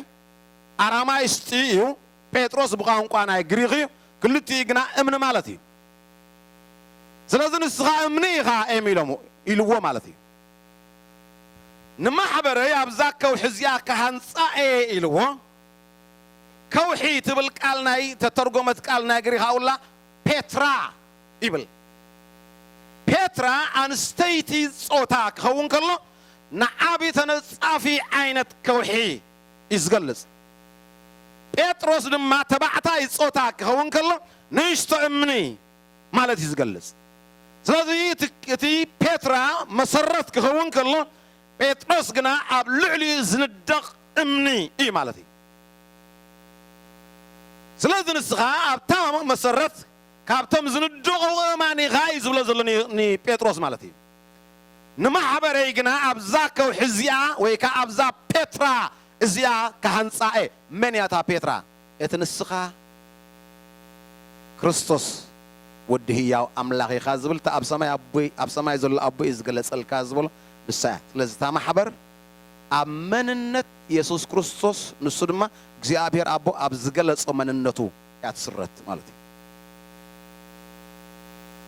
ኣራማይስጢ እዩ፣ ጴጥሮስ ብቋንቋ ናይ ግሪኽ እዩ፣ ክልቲኡ ግና እምኒ ማለት እዩ። ስለዚ ንስኻ እምኒ ኢኻ እዮም ኢሎሞ-፣ ኢልዎ ማለት እዩ። ንማሕበረይ ኣብዛ ከውሒ እዚኣ ክሃንጻ እየ ኢልዎ። ከውሒ ትብል ቃል ናይ ተተርጎመት ቃል ናይ ግሪኻዊ ላ ፔትራ ይብል። ፔትራ ኣንስተይቲ ጾታ ክኸውን ከሎ ንዓቢ ተነጻፊ ዓይነት ከውሒ እዩ ዝገልጽ። ጴጥሮስ ድማ ተባዕታይ ጾታ ክኸውን ከሎ ንእሽቶ እምኒ ማለት እዩ ዝገልጽ። ስለዚ እቲ፣ እቲ ፔትራ መሰረት ክኸውን ከሎ ጴጥሮስ ግና ኣብ ልዕሊኡ ዝንደቕ እምኒ እዩ ማለት እዩ። ስለዚ ንስኻ ኣብታ መሰረት ካብቶም ዝንደቑ ኣእማን ኢኻ እዩ ዝብሎ ዘሎ ን-፣ ንጴጥሮስ ማለት እዩ። ንማሕበረይ ግና ኣብዛ ከውሒ እዚኣ ወይ ከኣ ኣብዛ ፔትራ እዚኣ ክሃንጻ እየ። መን እያ እታ ፔትራ? እቲ ንስኻ ክርስቶስ ወዲ ህያው ኣምላኽ ኢኻ ዝብል፣ እቲ ኣብ ሰማይ ኣቦይ፣ ኣብ ሰማይ ዘሎ ኣቦይ እዩ ዝገለጸልካ ዝበሎ ንሳ እያ። ስለዚ እታ ማሕበር ኣብ መንነት የሱስ ክርስቶስ፣ ንሱ ድማ እግዚኣብሔር ኣቦ ኣብ ዝገለጾ መንነቱ እያ ትስረት ማለት እዩ።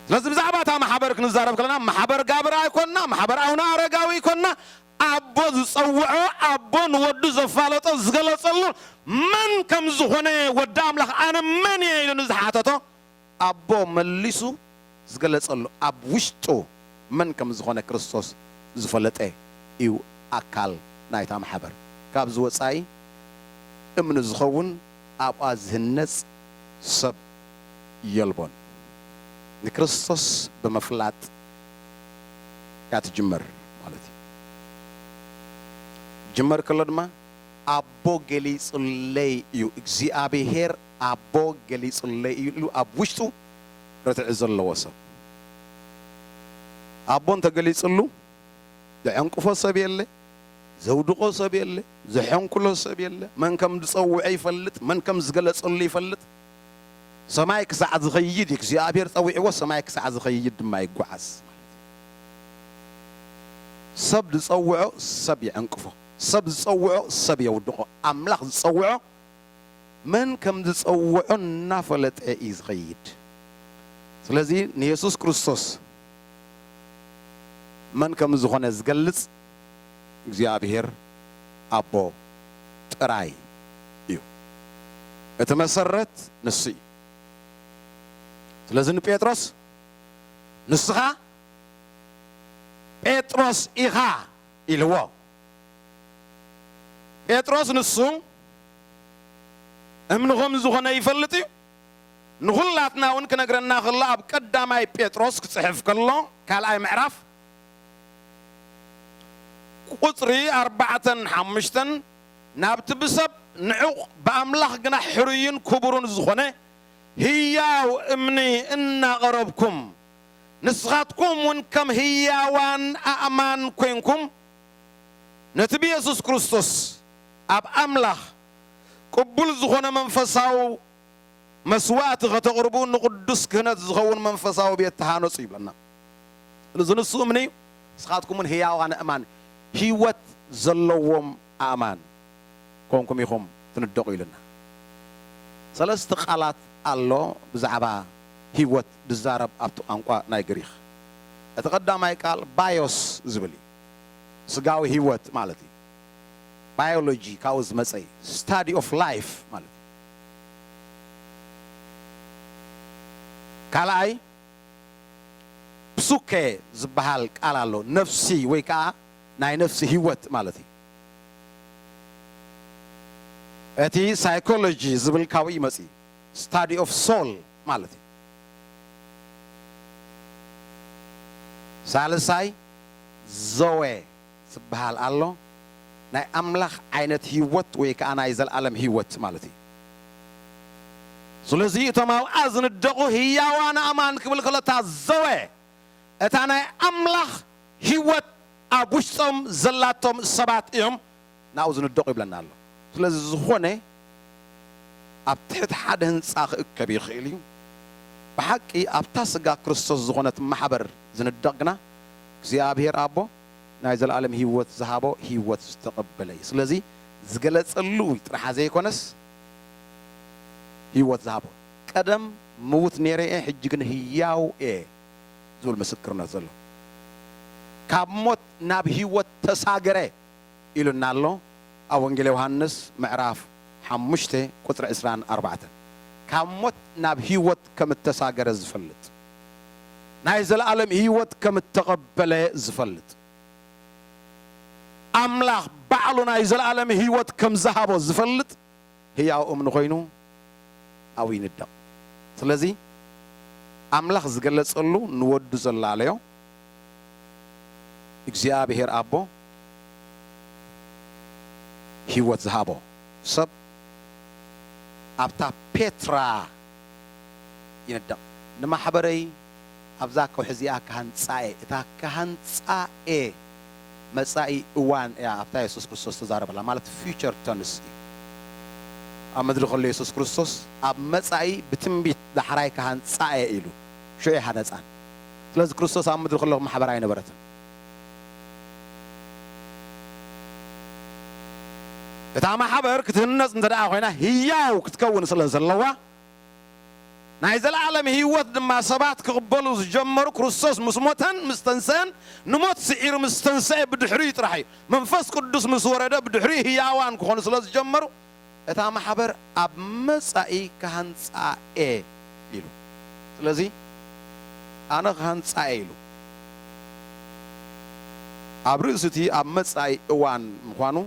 ስለዚ ብዛዕባ እታ ማሕበር ክንዛረብ ከለና፣ ማሕበር ጋብር ኣይኮንና፣ ማሕበር ኣቡነ ኣረጋዊ ኣይኮንና፣ ኣቦ ዝጸውዖ፣ ኣቦ ንወዱ ዘፋለጦ፣ ዝገለጸሉ፣ መን ከም ዝኾነ ወዲ ኣምላኽ ኣነ መን እየ ኢሉ ንዝሓተቶ፣ ኣቦ መሊሱ ዝገለጸሉ፣ ኣብ ውሽጡ መን ከም ዝኾነ ክርስቶስ ዝፈለጠ እዩ ኣካል ናይታ ማሕበር። ካብዚ ወጻኢ እምኒ ዝኸውን ኣብኣ ዝህነጽ ሰብ የልቦን። ንክርስቶስ ብምፍላጥ እያ ትጅመር ማለት እዩ። ጅመር ከሎ ድማ ኣቦ ገሊጹለይ እዩ፣ እግዚኣብሔር ኣቦ ገሊጹለይ እዩ ኢሉ ኣብ ውሽጡ ርትዒ ዘለዎ ሰብ። ኣቦ እንተገሊጹሉ ዘዐንቅፎ ሰብ የለ፣ ዘውድቖ ሰብ የለ፣ ዘሐንኩሎ ሰብ የለ። መን ከም ዝጸውዖ ይፈልጥ፣ መን ከም ዝገለጸሉ ይፈልጥ። ሰማይ ክሳዕ ዝኸይድ እግዚኣብሔር ጸዊዕዎ፣ ሰማይ ክሳዕ ዝኸይድ ድማ ይጓዓዝ። ሰብ ዝጸውዖ ሰብ የዐንቅፎ፣ ሰብ ዝጸውዖ ሰብ የውድቖ። ኣምላኽ ዝጸውዖ መን ከም ዝጸውዖ እናፈለጠ እዩ ዝኸይድ። ስለዚ ንየሱስ ክርስቶስ መን ከም ዝኾነ ዝገልጽ እግዚኣብሔር ኣቦ ጥራይ እዩ። እቲ መሰረት ንሱ እዩ። ስለዚ ንጴጥሮስ ንስኻ ጴጥሮስ ኢኻ ኢልዎ። ጴጥሮስ ንሱ እምኒ ከም ዝኾነ ይፈልጥ እዩ። ንኹላትና እውን ክነግረና ከሎ ኣብ ቀዳማይ ጴጥሮስ ክጽሕፍ ከሎ ካልኣይ ምዕራፍ ቁጽሪ ኣርባዕተን ሓሙሽተን፣ ናብቲ ብሰብ ንዑቕ ብኣምላኽ ግና ሕሩይን ክቡርን ዝኾነ ህያው እምኒ እናቐረብኩም፣ ንስኻትኩም እውን ከም ህያዋን ኣእማን ኮይንኩም፣ ነቲ ብየሱስ ክርስቶስ ኣብ ኣምላኽ ቅቡል ዝኾነ መንፈሳዊ መስዋእቲ ከተቕርቡ፣ ንቕዱስ ክህነት ዝኸውን መንፈሳዊ ቤት ተሃነጹ ይብለና። እዚ ንሱ እምኒ እዩ። ንስኻትኩም እውን ህያዋን ኣእማን፣ ህይወት ዘለዎም ኣእማን ኮንኩም ኢኹም ትንደቑ ኢልና። ሰለስተ ቃላት ኣሎ ብዛዕባ ህይወት ዝዛረብ ኣብቲ ቋንቋ ናይ ግሪኽ። እቲ ቀዳማይ ቃል ባዮስ ዝብል እዩ። ስጋዊ ህይወት ማለት እዩ። ባዮሎጂ ካብኡ ዝመጸ እዩ። ስታዲ ኦፍ ላይፍ ማለት እዩ። ካልኣይ ፕሱኬ ዝበሃል ቃል ኣሎ። ነፍሲ ወይ ከዓ ናይ ነፍሲ ህይወት ማለት እዩ። እቲ ሳይኮሎጂ ዝብል ካብኡ ይመጽእ እዩ። ስታዲ ኦፍ ሶል ማለት እዩ። ሳልሳይ ዘወ ዝበሃል ኣሎ። ናይ ኣምላኽ ዓይነት ህይወት ወይ ከዓ ናይ ዘለኣለም ህይወት ማለት እዩ። ስለዚ እቶም ኣብኣ ዝንደቑ ህያዋን ኣእማን ክብል ከሎ እታ ዘወ፣ እታ ናይ ኣምላኽ ህይወት ኣብ ውሽጦም ዘላቶም ሰባት እዮም ናብኡ ዝንደቑ ይብለና ኣሎ። ስለዚ ዝኾነ ኣብ ትሕቲ ሓደ ህንጻ ክእከብ ይኽእል እዩ። ብሓቂ ኣብታ ስጋ ክርስቶስ ዝኾነት ማሕበር ዝንደቕ ግና እግዚኣብሔር ኣቦ ናይ ዘለኣለም ህይወት ዝሃቦ ህይወት ዝተቐበለ እዩ። ስለዚ ዝገለጸሉ ጥራሕ ዘይኮነስ ህይወት ዝሃቦ፣ ቀደም ምዉት ነይረ እየ፣ ሕጂ ግን ህያው እየ ዝብል ምስክርነት ዘሎ፣ ካብ ሞት ናብ ህይወት ተሳገረ ኢሉና ኣሎ ኣብ ወንጌል ዮሃንስ ምዕራፍ ሓሙሽተ ቁጽሪ ዕስራን ኣርባዕተን። ካብ ሞት ናብ ህይወት ከም እተሳገረ ዝፈልጥ፣ ናይ ዘለኣለም ህይወት ከም እተቐበለ ዝፈልጥ፣ ኣምላኽ ባዕሉ ናይ ዘለኣለም ህይወት ከም ዝሃቦ ዝፈልጥ ህያው እምኒ ኮይኑ ኣብኡ ይንደቕ። ስለዚ ኣምላኽ ዝገለጸሉ ንወዱ ዘላለዮ እግዚኣብሔር ኣቦ ህይወት ዝሃቦ ሰብ ኣብታ ፔትራ ይንደቕ። ንማሕበረይ ኣብዛ ከውሒ እዚኣ ክሃንጻ እየ። እታ ክሃንጻ እየ መጻኢ እዋን እያ ኣብታ የሱስ ክርስቶስ ተዛረበላ፣ ማለት ፊውቸር ተንስ እዩ። ኣብ ምድሪ ከሎ የሱስ ክርስቶስ ኣብ መጻኢ ብትንቢት ዳሕራይ ክሃንጻ እየ ኢሉ ሽዑ ይሃነጻን። ስለዚ ክርስቶስ ኣብ ምድሪ ከሎ ማሕበር ኣይነበረትን። እታ ማሕበር ክትህነጽ እንተ ደኣ ኮይና ህያው ክትከውን ስለ ዘለዋ ናይ ዘለኣለም ህይወት ድማ ሰባት ክቕበሉ ዝጀመሩ ክርስቶስ ምስ ሞተን ምስ ተንሰአን፣ ንሞት ስዒሩ ምስ ተንሰአ ብድሕሪኡ ጥራሕ እዩ። መንፈስ ቅዱስ ምስ ወረደ ብድሕሪኡ ህያዋን ክኾኑ ስለ ዝጀመሩ እታ ማሕበር ኣብ መጻኢ ክሃንጻ እየ ኢሉ። ስለዚ ኣነ ክሃንጻ እየ ኢሉ ኣብ ርእሲ እቲ ኣብ መጻኢ እዋን ምዃኑ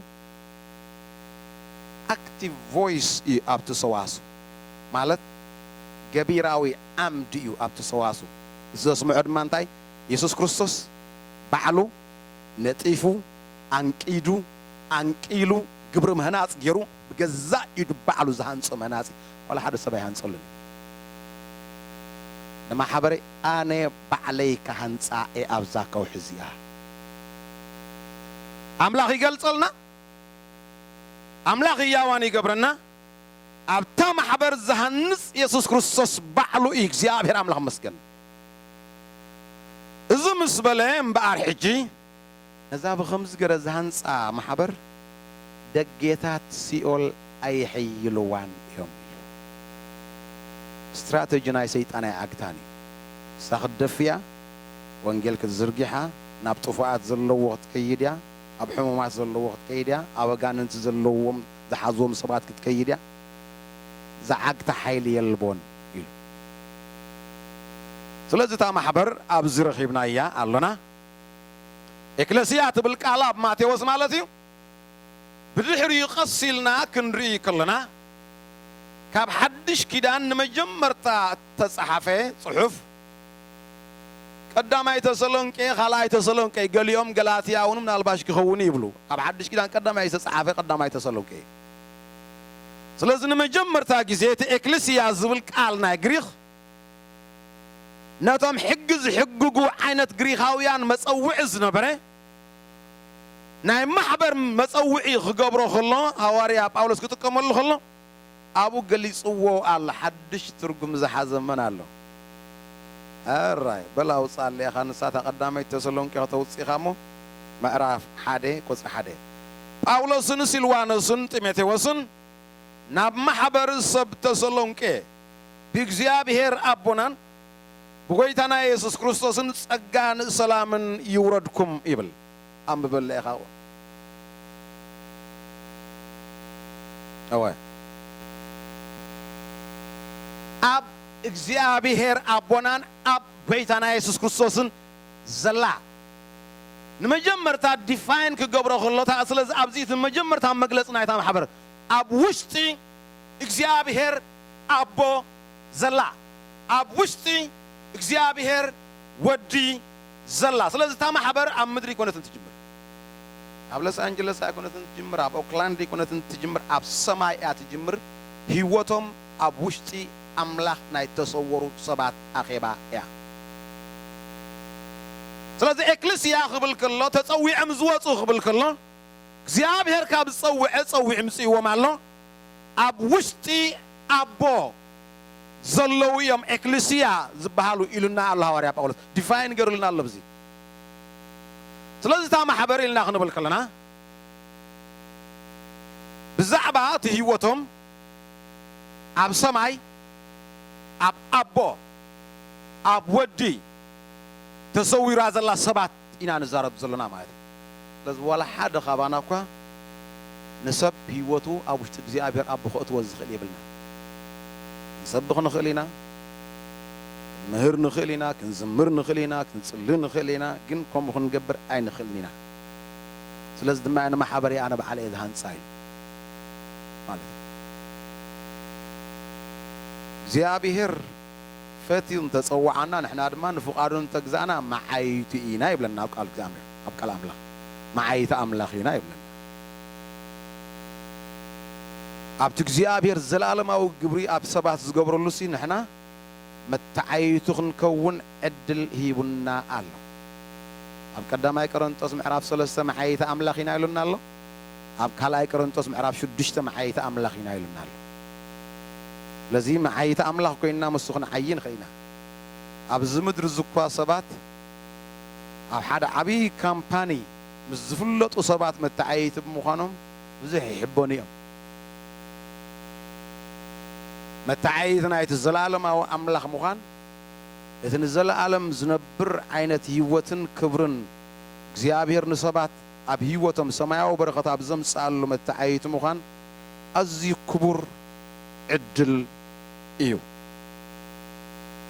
ኣክቲቭ ቮይስ እዩ ኣብቲ ሰዋስው፣ ማለት ገቢራዊ ዓምዲ እዩ ኣብቲ ሰዋስው። እዚ ዘስምዖ ድማ እንታይ? የሱስ ክርስቶስ ባዕሉ ነጢፉ፣ ኣንቂዱ፣ ኣንቂሉ፣ ግብሪ ምህናጽ ገይሩ ብገዛእ ኢዱ ባዕሉ ዝሃንጾ መህናጺ ዋላ ሓደ ሰብ ኣይሃንጸሉን። ንማሕበረይ ኣነ ባዕለይ ክሃንጻ እየ ኣብዛ ከውሒ እዚኣ። ኣምላኽ ይገልጸልና፣ ኣምላኽ ህያዋን ይገብረና። ኣብታ ማሕበር ዝሃንጽ የሱስ ክርስቶስ ባዕሉ እዩ። እግዚኣብሔር ኣምላኽ መስገን። እዚ ምስ በለ እምበኣር ሕጂ ነዛ ብኸምዚ ገረ ዝሃንጻ ማሕበር ደጌታት ሲኦል ኣይሕይልዋን እዮም ኢሉ። ስትራተጂ ናይ ሰይጣን ኣይዓግታን እዩ። ንሳ ክትደፊ እያ፣ ወንጌል ክትዝርጊሓ፣ ናብ ጥፉኣት ዘለዎ ክትከይድ እያ፣ ኣብ ሕሙማት ዘለዎ ክትከይድ እያ፣ ኣብ ኣጋንንቲ ዘለዎም ዝሓዝዎም ሰባት ክትከይድ እያ። ዝዓግታ ሓይሊ የልቦን ኢሉ። ስለዚ እታ ማሕበር ኣብዚ ረኺብናያ ኣሎና። ኤክለስያ ትብል ቃል ኣብ ማቴዎስ ማለት እዩ። ብድሕሪኡ ቀስ ኢልና ክንርኢ ከለና ካብ ሓድሽ ኪዳን ንመጀመርታ እተጸሓፈ ጽሑፍ ቀዳማይ ተሰሎንቄ፣ ካልኣይ ተሰሎንቄ፣ ገሊኦም ገላትያ እውን ምናልባሽ ክኸውን ይብሉ። ኣብ ሓድሽ ኪዳን ቀዳማይ ዝተጻሓፈ ቀዳማይ ተሰሎንቄ። ስለዚ ንመጀመርታ ግዜ እቲ ኤክልስያ ዝብል ቃል ናይ ግሪኽ ነቶም ሕጊ ዝሕግጉ ዓይነት ግሪኻውያን መጸውዒ ዝነበረ ናይ ማሕበር መጸውዒ ክገብሮ ከሎ ሃዋርያ ጳውሎስ ክጥቀመሉ ከሎ ኣብኡ ገሊጽዎ ኣሎ። ሓድሽ ትርጉም ዝሓዘ መን ኣሎ? ኣራይ በል ኣውጻእ ኣለኻ ንሳታ ቀዳመይቲ ተሰሎንቄ ከተውጽኢኻ እሞ ምዕራፍ ሓደ ቁጽሪ ሓደ። ጳውሎስን ሲልዋኖስን ጢሞቴዎስን ናብ ማሕበር ሰብ ተሰሎንቄ ብእግዚኣብሔር ኣቦናን ብጎይታና የሱስ ክርስቶስን ጸጋን ሰላምን ይውረድኩም ይብል። ኣንብበለ ኢኻ። እወ። ኣብ እግዚኣብሔር ኣቦናን ኣብ ጎይታና የሱስ ክርስቶስን ዘላ ንመጀመርታ ዲፋይን ክገብሮ ከሎ፣ ስለዚ ኣብዚ እቲ መጀመርታ መግለጺ ናይታ ማሕበር ኣብ ውሽጢ እግዚኣብሔር ኣቦ ዘላ፣ ኣብ ውሽጢ እግዚኣብሔር ወዲ ዘላ። ስለዚ እታ ማሕበር ኣብ ምድሪ ኣይኮነትን ትጅምር፣ ኣብ ሎስ ኣንጀለስ ኣይኮነትን ትጅምር፣ ኣብ ኦክላንድ ኣይኮነትን ትጅምር፣ ኣብ ሰማይ እያ ትጅምር። ህይወቶም ኣብ ውሽጢ ኣምላኽ ናይ ተሰወሩ ሰባት ኣኼባ እያ። ስለዚ ኤክልስያ ክብል ከሎ፣ ተጸዊዖም ዝወጹ ክብል ከሎ፣ እግዚኣብሔር ካብ ዝጸውዐ ጸዊዑ ምጽእዎም ኣሎ። ኣብ ውሽጢ ኣቦ ዘለዉ እዮም ኤክልስያ ዝበሃሉ ኢሉና ኣሎ ሃዋርያ ጳውሎስ። ዲፋይን ገሩልና ኣሎ ብዚ። ስለዚ እታ ማሕበር ኢልና ክንብል ከለና ብዛዕባ እቲ ህይወቶም ኣብ ሰማይ ኣብ ኣቦ ኣብ ወዲ ተሰዊራ ዘላ ሰባት ኢና ንዛረብ ዘለና ማለት እዩ። ስለዚ ዋላ ሓደ ካባና እኳ ንሰብ ህይወቱ ኣብ ውሽጢ እግዚኣብሔር ኣቦ ከእትዎ ዝኽእል የብልና። ክንሰብኽ ንኽእል ኢና፣ ክንምህር ንኽእል ኢና፣ ክንዝምር ንኽእል ኢና፣ ክንጽሊ ንኽእል ኢና፣ ግን ከምኡ ክንገብር ኣይንኽእልን ኢና። ስለዚ ድማ ንማሕበረይ ኣነ ባዕለ እየ ዝሃንጻ እዩ ማለት እዩ። እግዚኣብሔር ፈትዩ እንተጸውዓና ንሕና ድማ ንፍቓዱ እንተግዛእና መዓይቱ ኢና ይብለና ኣብ ቃል እግዚኣብሔር፣ ኣብ ቃል ኣምላኽ መዓይቲ ኣምላኽ ኢና ይብለና። ኣብቲ እግዚኣብሔር ዘለኣለማዊ ግብሪ ኣብ ሰባት ዝገብረሉሲ ንሕና መተዓይቱ ክንከውን ዕድል ሂቡና ኣሎ። ኣብ ቀዳማይ ቆሮንጦስ ምዕራፍ ሰለስተ መዓይቲ ኣምላኽ ኢና ኢሉና ኣሎ። ኣብ ካልኣይ ቆሮንጦስ ምዕራፍ ሽዱሽተ መዓይቲ ኣምላኽ ኢና ኢሉና ኣሎ። ስለዚ መዓይቲ ኣምላኽ ኮይንና ምስ ክንዓይ ንኽእል ኢና። ኣብዚ ምድሪ ዝኳ ሰባት ኣብ ሓደ ዓብዪ ካምፓኒ ምስ ዝፍለጡ ሰባት መተዓየይቲ ብምዃኖም ብዙሕ ይሕበኑ እዮም። መተዓየይቲ ናይቲ ዘለኣለማዊ ኣምላኽ ምዃን፣ እቲ ንዘለኣለም ዝነብር ዓይነት ህይወትን ክብርን እግዚኣብሔር ንሰባት ኣብ ህይወቶም ሰማያዊ በረኸት ኣብ ዘምጽኣሉ መተዓየይቲ ምዃን ኣዝዩ ክቡር ዕድል እዩ።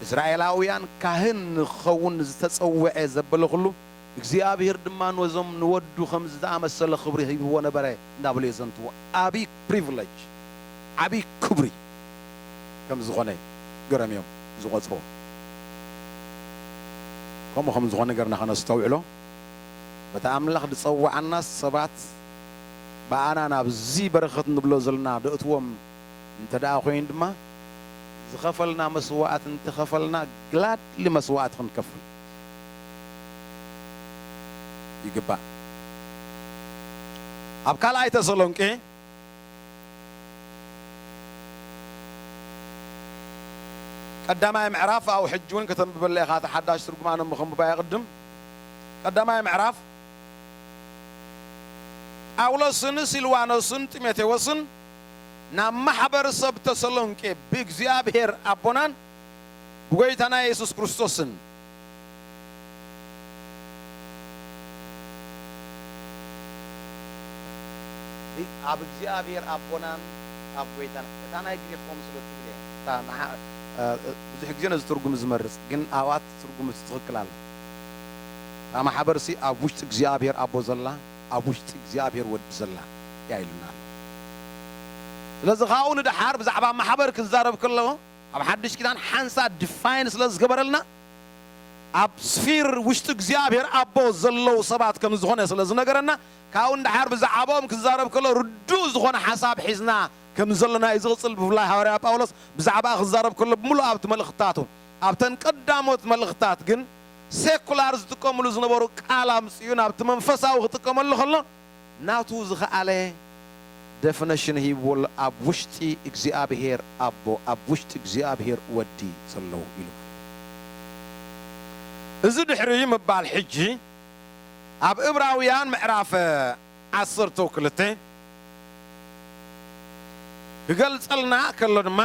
እስራኤላውያን ካህን ንኽኸውን ዝተጸውዐ ዘበለ ኩሉ እግዚኣብሔር ድማ ነዞም ንወዱ ከም ዝኣመሰለ ክብሪ ሂብዎ ነበረ እንዳበሉ የዘንትዎ። ዓብዪ ፕሪቪሌጅ፣ ዓብዪ ክብሪ ከም ዝኾነ ገረም እዮም ዝቖጽርዎ። ከምኡ ከም ዝኾነ ገርና ከነስተውዕሎ፣ በቲ ኣምላኽ ዝጸውዓና ሰባት ብኣና ናብዚ በረኸት ንብሎ ዘለና ደእትዎም እንተ ደኣ ኮይኑ ድማ፣ ዝኸፈልና መስዋዕቲ እንተኸፈልና፣ ግላድሊ መስዋዕቲ ክንከፍል ይግባእ። ኣብ ካልኣይ ተሰሎንቄ ቀዳማይ ምዕራፍ፣ ኣብኡ ሕጂ እውን ከተንብበለ ኢኻ፣ እቲ ሓዳሽ ትርጉም ኣነ እሞ ከንብባ እየ ቅድም። ቀዳማይ ምዕራፍ፣ ጳውሎስን ሲልዋኖስን ጢሞቴዎስን ናብ ማሕበር ሰብ ተሰሎንቄ ብእግዚኣብሔር ኣቦናን ብጎይታና የሱስ ክርስቶስን። ኣብ እግዚኣብሔር ኣቦናን ኣብ ጎይታና፣ እታ ናይ ግሪኽ ከም ስለ ትብል እያ። እታ መሓ-፣ እ፣ ብዙሕ ግዜ ነዚ ትርጉም ዝመርጽ፣ ግን ኣብኣ ትርጉም እቲ ትኽክል ኣሎ። እታ ማሕበርሲ ኣብ ውሽጢ እግዚኣብሔር ኣቦ ዘላ፣ ኣብ ውሽጢ እግዚኣብሔር ወዲ ዘላ እያ ኢሉና ኣሎ። ስለዚ ካብኡ ንደሓር ብዛዕባ ማሕበር ክዛረብ ከሎ፣ ኣብ ሓድሽ ኪዳን ሓንሳ ዲፋይን ስለ ዝገበረልና፣ ኣብ ስፊር ውሽጢ እግዚኣብሔር ኣቦ ዘለዉ ሰባት ከም ዝኾነ ስለ ዝነገረና፣ ካብኡ ንደሓር ብዛዕባኦም ክዛረብ ከሎ ርዱእ ዝኾነ ሓሳብ ሒዝና ከም ዘለና እዩ ዝቕጽል። ብፍላይ ሃዋርያ ጳውሎስ ብዛዕባ ክዛረብ ከሎ ብምሉእ ኣብቲ መልእኽትታቱ፣ ኣብተን ቀዳሞት መልእኽትታት ግን ሴኩላር ዝጥቀምሉ ዝነበሩ ቃል ኣምጽኡ ናብቲ መንፈሳዊ ክጥቀመሉ ከሎ ናቱ ዝኸኣለ ደፍነሽን ሂብዎ ኣሎ። ኣብ ውሽጢ እግዚኣብሔር ኣቦ፣ ኣብ ውሽጢ እግዚኣብሔር ወዲ ዘለዉ ኢሉ። እዚ ድሕሪ ምባል ሕጂ ኣብ እብራውያን ምዕራፍ ዓሰርተ ክልተ ክገልጸልና ከሎ ድማ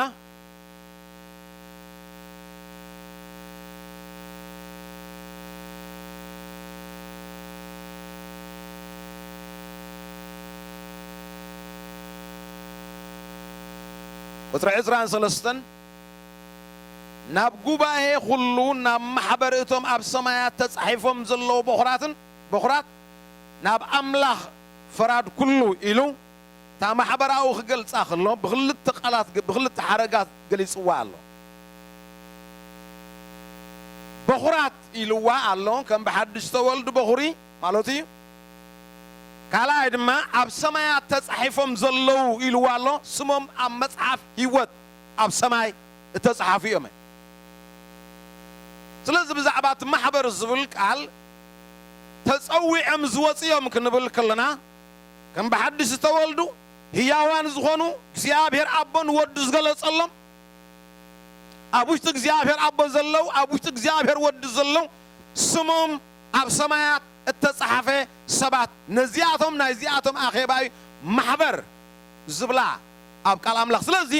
ቁጽሪ ዕስራን ሰለስተን ናብ ጉባኤ ኩሉ ናብ ማሕበር እቶም ኣብ ሰማያት ተጻሒፎም ዘለዉ በኹራትን በኹራት ናብ ኣምላኽ ፈራድ ኩሉ ኢሉ እታ ማሕበራዊ ክገልጻ ከሎ ብኽልተ ቃላት ብኽልተ ሓረጋት ገሊጽዋ ኣሎ። በኹራት ኢልዋ ኣሎ ከም ብሓድሽ ዝተወልዱ በኹሪ ማለቱ እዩ። ካልኣይ ድማ ኣብ ሰማያት ተጻሒፎም ዘለዉ ኢልዋ ኣሎ። ስሞም ኣብ መጽሓፍ ህይወት ኣብ ሰማይ እተጻሓፉ እዮም። ስለዚ ብዛዕባ እቲ ማሕበር ዝብል ቃል ተጸዊዖም ዝወጽ እዮም ክንብል ከለና ከም ብሓድሽ ዝተወልዱ ህያዋን ዝኾኑ እግዚኣብሔር ኣቦን ወዱ ዝገለጸሎም ኣብ ውሽጢ እግዚኣብሔር ኣቦ ዘለዉ ኣብ ውሽጢ እግዚኣብሔር ወዲ ዘለዉ ስሞም ኣብ ሰማያት እተጻሓፈ ሰባት ነዚኣቶም ናይዚኣቶም ኣኼባዊ ማሕበር ዝብላ ኣብ ቃል ኣምላኽ። ስለዚ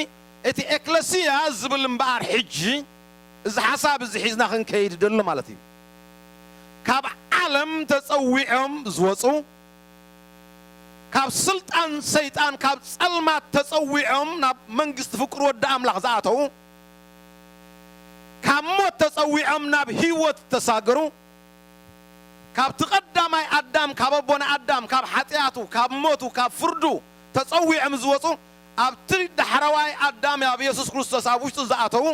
እቲ ኤክለሲያ ዝብል እምበኣር ሕጂ እዚ ሓሳብ እዚ ሒዝና ክንከይድ ደሎ ማለት እዩ። ካብ ዓለም ተጸዊዖም ዝወፁ ካብ ስልጣን ሰይጣን ካብ ጸልማት ተጸዊዖም ናብ መንግስቲ ፍቅሪ ወዲ ኣምላኽ ዝኣተዉ ካብ ሞት ተጸዊዖም ናብ ህይወት ተሳገሩ ካብቲ ቀዳማይ ኣዳም ካብ ኣቦና ኣዳም ካብ ሓጢኣቱ ካብ ሞቱ ካብ ፍርዱ ተጸዊዖም ዝወፁ ኣብቲ ዳሕረዋይ ኣዳም ኣብ የሱስ ክርስቶስ ኣብ ውሽጡ ዝኣተዉ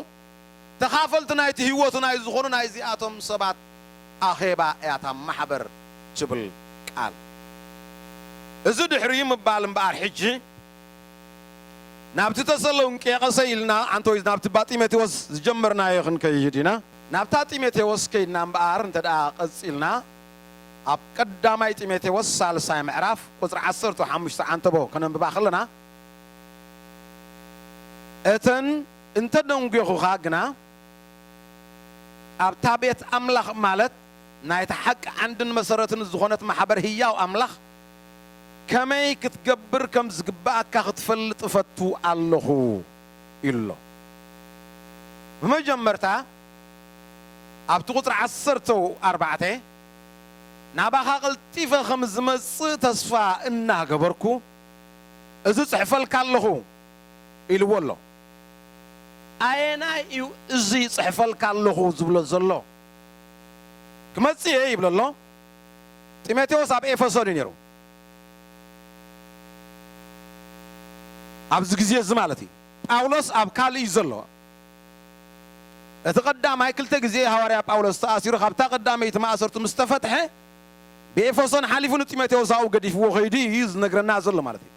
ተኻፈልቲ ናይቲ ህይወቱ ናይ ዝኾኑ ናይዚኣቶም ሰባት ኣኼባ እያ እታ ማሕበር ትብል ቃል። እዚ ድሕሪ ምባል እምበኣር ሕጂ ናብቲ ተሰሎንቄ ቀሰይ ኢልና ኣንተ ወይ ናብቲ ባ ጢሞቴዎስ ዝጀመርናዮ ክንከይድ ኢና። ናብታ ጢሞቴዎስ ከይድና እምበኣር እንተ ደኣ ቀጺልና ኣብ ቀዳማይ ጢሞቴዎስ ሳልሳይ ምዕራፍ ቁጽሪ ዓሰርተ ሓሙሽተ ዓንተቦ ከነንብባ ከለና እተን እንተ ደንጒኹኻ ግና ኣብታ ቤት ኣምላኽ ማለት ናይታ ሓቂ ዓንድን መሰረትን ዝኾነት ማሕበር ህያው ኣምላኽ ከመይ ክትገብር ከም ዝግባኣካ ክትፈልጥ እፈቱ ኣለኹ ኢሉ ኣሎ። ብመጀመርታ ኣብቲ ቁፅሪ ዓሰርተ ኣርባዕተ ናባኻ ቀልጢፈ ከም ዝመፅእ ተስፋ እናገበርኩ እዚ ጽሕፈልካ ኣለኹ ኢልዎ ኣሎ። ኣየናይ እዩ እዚ ይጽሕፈልካ ኣለኹ ዝብሎ ዘሎ? ክመጽእ እየ ይብሎ ኣሎ። ጢሞቴዎስ ኣብ ኤፌሶን እዩ ነይሩ። ኣብዚ ግዜ እዚ ማለት እዩ። ጳውሎስ ኣብ ካልእ እዩ ዘሎ። እቲ ቀዳማይ ክልተ ግዜ ሃዋርያ ጳውሎስ ተኣሲሩ ካብታ ቀዳመይቲ ማእሰርቱ ምስ ተፈትሐ ብኤፌሶን ሓሊፉ ንጢሞቴዎስ ኣብኡ ገዲፍዎ ከይዱ እዩ ዝነግረና ዘሎ ማለት እዩ።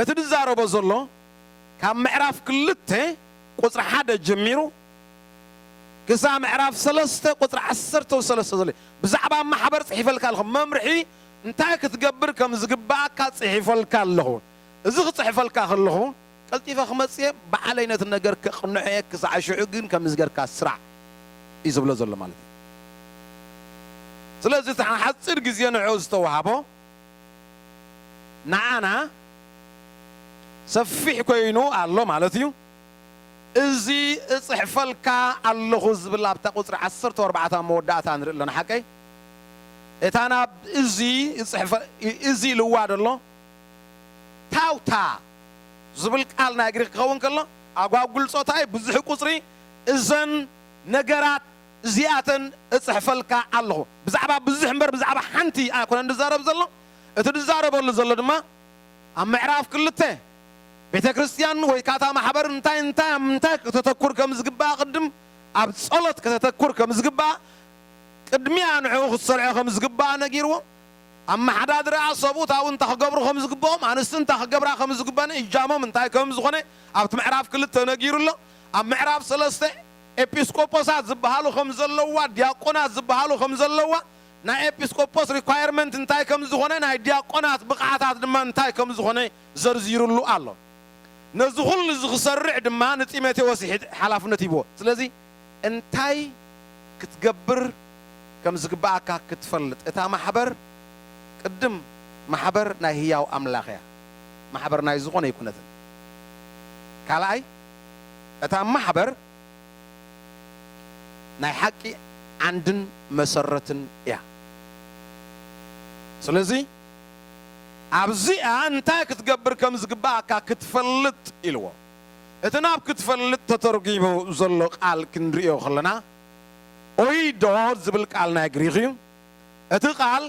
እቲ ዝዛረቦ ዘሎ ካብ ምዕራፍ ክልተ ቁፅሪ ሓደ ጀሚሩ ክሳብ ምዕራፍ ሰለስተ ቁፅሪ ዓሰርተ ሰለስተ ዘሎ እዩ። ብዛዕባ ማሕበር ፅሒፈልካ ኣለኹ። መምርሒ እንታይ ክትገብር ከም ዝግባኣካ ፅሒፈልካ ኣለኹ። እዚ ክፅሕፈልካ ከለኹ ቀልጢፈ ክመፅእ እየ፣ ባዕለይ ነቲ ነገር ከቕንዖ እየ፣ ክሳዕ ሽዑ ግን ከምዚ ጌርካ ስራዕ እዩ ዝብሎ ዘሎ ማለት እዩ። ስለዚ እቲ ሓፂር ግዜ ንዕኡ ዝተዋሃቦ ንዓና ሰፊሕ ኮይኑ ኣሎ ማለት እዩ። እዚ እፅሕፈልካ ኣለኹ ዝብል ኣብታ ቁፅሪ ዓሰርተ ኣርባዕተ ኣብ መወዳእታ ንርኢ ኣለና ሓቀይ። እታ ናብ እዚ እፅሕፈ-፣ እዚ ኢልዋ ደሎ ታውታ ዝብል ቃል ናይ ግሪክ ክኸውን ከሎ ኣጓጉል ጾታ እዩ። ብዙሕ ቁፅሪ እዘን ነገራት እዚኣተን እፅሕፈልካ ኣለኹ። ብዛዕባ ብዙሕ እምበር ብዛዕባ ሓንቲ ኣይኮነን ዝዛረብ ዘሎ። እቲ ዝዛረበሉ ዘሎ ድማ ኣብ ምዕራፍ ክልተ ቤተ ክርስቲያን ወይ ካታ ማሕበር እንታይ እንታይ ኣብ ምንታይ ከተተኩር ከም ዝግባእ ቅድም ኣብ ጸሎት ከተተኩር ከም ዝግባኣ፣ ቅድሚያ ንዕኡ ክትሰርዖ ከም ዝግባኣ ነጊርዎም። ኣመሓዳድራ ሰብኡት ኣብኡ እንታይ ክገብሩ ከም ዝግብኦም፣ ኣንስቲ እንታይ ክገብራ ከም ዝግበን፣ እጃሞም እንታይ ከም ዝኾነ ኣብቲ ምዕራፍ ክልተ ነጊሩ ኣሎ። ኣብ ምዕራፍ ሰለስተ ኤጲስቆጶሳት ዝበሃሉ ከም ዘለዋ፣ ዲያቆናት ዝበሃሉ ከም ዘለዋ፣ ናይ ኤጲስቆጶስ ሪኳየርመንት እንታይ ከም ዝኾነ፣ ናይ ዲያቆናት ብቕዓታት ድማ እንታይ ከም ዝኾነ ዘርዚሩሉ ኣሎ። ነዚ ኩሉ እዚ ክሰርዕ ድማ ንጢሞቴዎስ ይሕድ-፣ ሓላፍነት ሂብዎ። ስለዚ እንታይ ክትገብር ከም ዝግብኣካ ክትፈልጥ፣ እታ ማሕበር ቅድም ማሕበር ናይ ህያው ኣምላኽ እያ። ማሕበር ናይ ዝኾነ ኣይኮነትን። ካልኣይ፣ እታ ማሕበር ናይ ሓቂ ዓንድን መሰረትን እያ። ስለዚ ኣብዚኣ እንታይ ክትገብር ከም ዝግብኣካ ክትፈልጥ ኢልዎ። እቲ ናብ ክትፈልጥ ተተርጒሙ ዘሎ ቃል ክንርእዮ ከለና፣ ኦይዶ ዝብል ቃል ናይ ግሪኽ እዩ። እቲ ቃል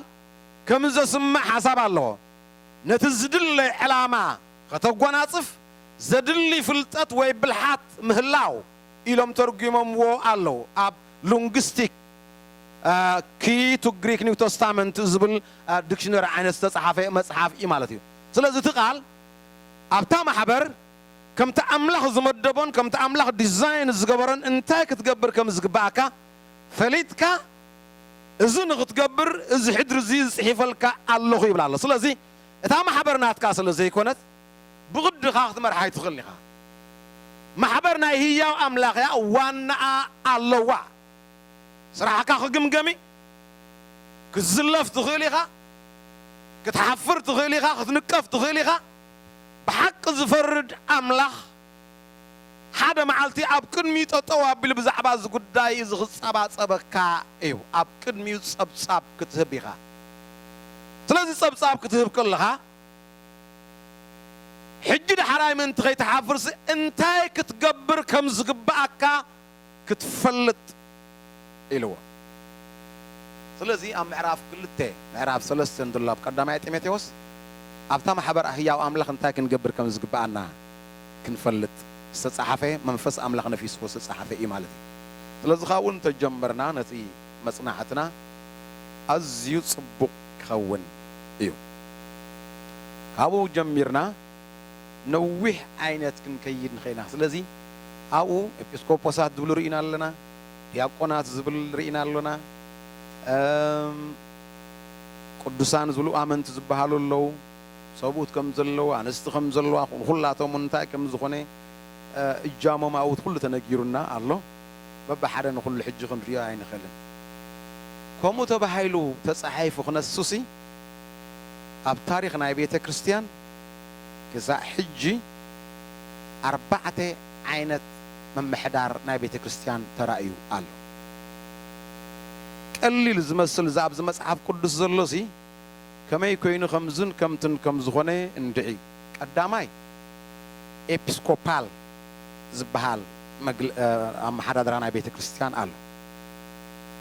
ከም ዘስምዕ ሓሳብ ኣለዎ። ነቲ ዝድለ ዕላማ ከተጓናጽፍ ዘድሊ ፍልጠት ወይ ብልሓት ምህላው ኢሎም ተርጒሞምዎ ኣለዉ። ኣብ ሉንግስቲክ፣ እ፣ ኪ ቱ ግሪክ ኒው ተስታመንት ዝብል፣ እ፣ ዲክሽነሪ ዓይነት ዝተጻሓፈ መጽሓፍ እዩ ማለት እዩ። ስለዚ እቲ ቃል ኣብታ ማሕበር ከምቲ ኣምላኽ ዝመደቦን ከምቲ ኣምላኽ ዲዛይን ዝገበሮን እንታይ ክትገብር ከም ዝግብኣካ ፈሊጥካ፣ እዚ ንኽትገብር እዚ ሕድሪ እዚ ዝጽሒፈልካ ኣለኹ ይብል ኣሎ። ስለዚ እታ ማሕበር ናትካ ስለ ዘይኮነት ብቕድኻ ክትመርሓ ኣይትኽእልን ኢኻ። ማሕበር ናይ ህያው ኣምላኽ እያ፣ ዋናኣ ኣለዋ። ስራሕካ ክግምገም እዩ። ክትዝለፍ ትኽእል ኢኻ፣ ክትሓፍር ትኽእል ኢኻ፣ ክትንቀፍ ትኽእል ኢኻ። ብሓቂ ዝፈርድ ኣምላኽ ሓደ መዓልቲ ኣብ ቅድሚኡ ጠጠው ኣቢሉ ብዛዕባ እዚ ጉዳይ እዚ ክጸባጸበካ እዩ። ኣብ ቅድሚኡ ጸብጻብ ክትህብ ኢኻ። ስለዚ ጸብጻብ ክትህብ ከለኻ፣ ሕጂ ዳሕራይ ምእንቲ ከይትሓፍርሲ እንታይ ክትገብር ከም ዝግብኣካ ክትፈልጥ ኢልዎ። ስለዚ ኣብ ምዕራፍ ክልተ፣ ምዕራፍ ሰለስተ እንድሎ ኣብ ቀዳማይ ጢሞቴዎስ፣ ኣብታ ማሕበር ህያው ኣምላኽ እንታይ ክንገብር ከም ዝግብኣና ክንፈልጥ ዝተጻሓፈ፣ መንፈስ ኣምላኽ ነፊስዎ ዝተጻሓፈ እዩ ማለት እዩ። ስለዚ ካብኡ እንተጀመርና ነቲ መጽናዕትና ኣዝዩ ጽቡቕ ክኸውን እዩ። ካብኡ ጀሚርና ነዊሕ ዓይነት ክንከይድ ንኽእል ኢና። ስለዚ ኣብኡ ኤጲስቆጶሳት ዝብሉ ርኢና ኣለና፣ ዲያቆናት ዝብል ርኢና ኣሎና፣ እም፣ ቅዱሳን ዝብሉ ኣመንቲ ዝበሃሉ ኣለዉ። ሰብኡት ከም ዘለዉ፣ ኣንስቲ ከም ዘለዋ፣ ኩላቶም እንታይ ከም ዝኾነ፣ እ፣ እጃሞም ኣብኡ ኩሉ ተነጊሩና ኣሎ። በብሓደ ንኹሉ ሕጂ ክንሪኦ ኣይንኽእልን። ከምኡ ተባሂሉ ተጻሒፉ ክነሱሲ ኣብ ታሪኽ ናይ ቤተ ክርስቲያን ክሳዕ ሕጂ ኣርባዕተ ዓይነት ምምሕዳር ናይ ቤተ ክርስቲያን ተራእዩ ኣሎ። ቀሊል ዝመስል እዚ ኣብዚ መጽሓፍ ቅዱስ ዘሎሲ ከመይ ኮይኑ ከምዝን ከምትን ከም ዝኾነ እንድዒ። ቀዳማይ ኤጲስኮፓል ዝበሃል መግል-፣ እ፣ ኣመሓዳድራ ናይ ቤተ ክርስቲያን ኣሎ።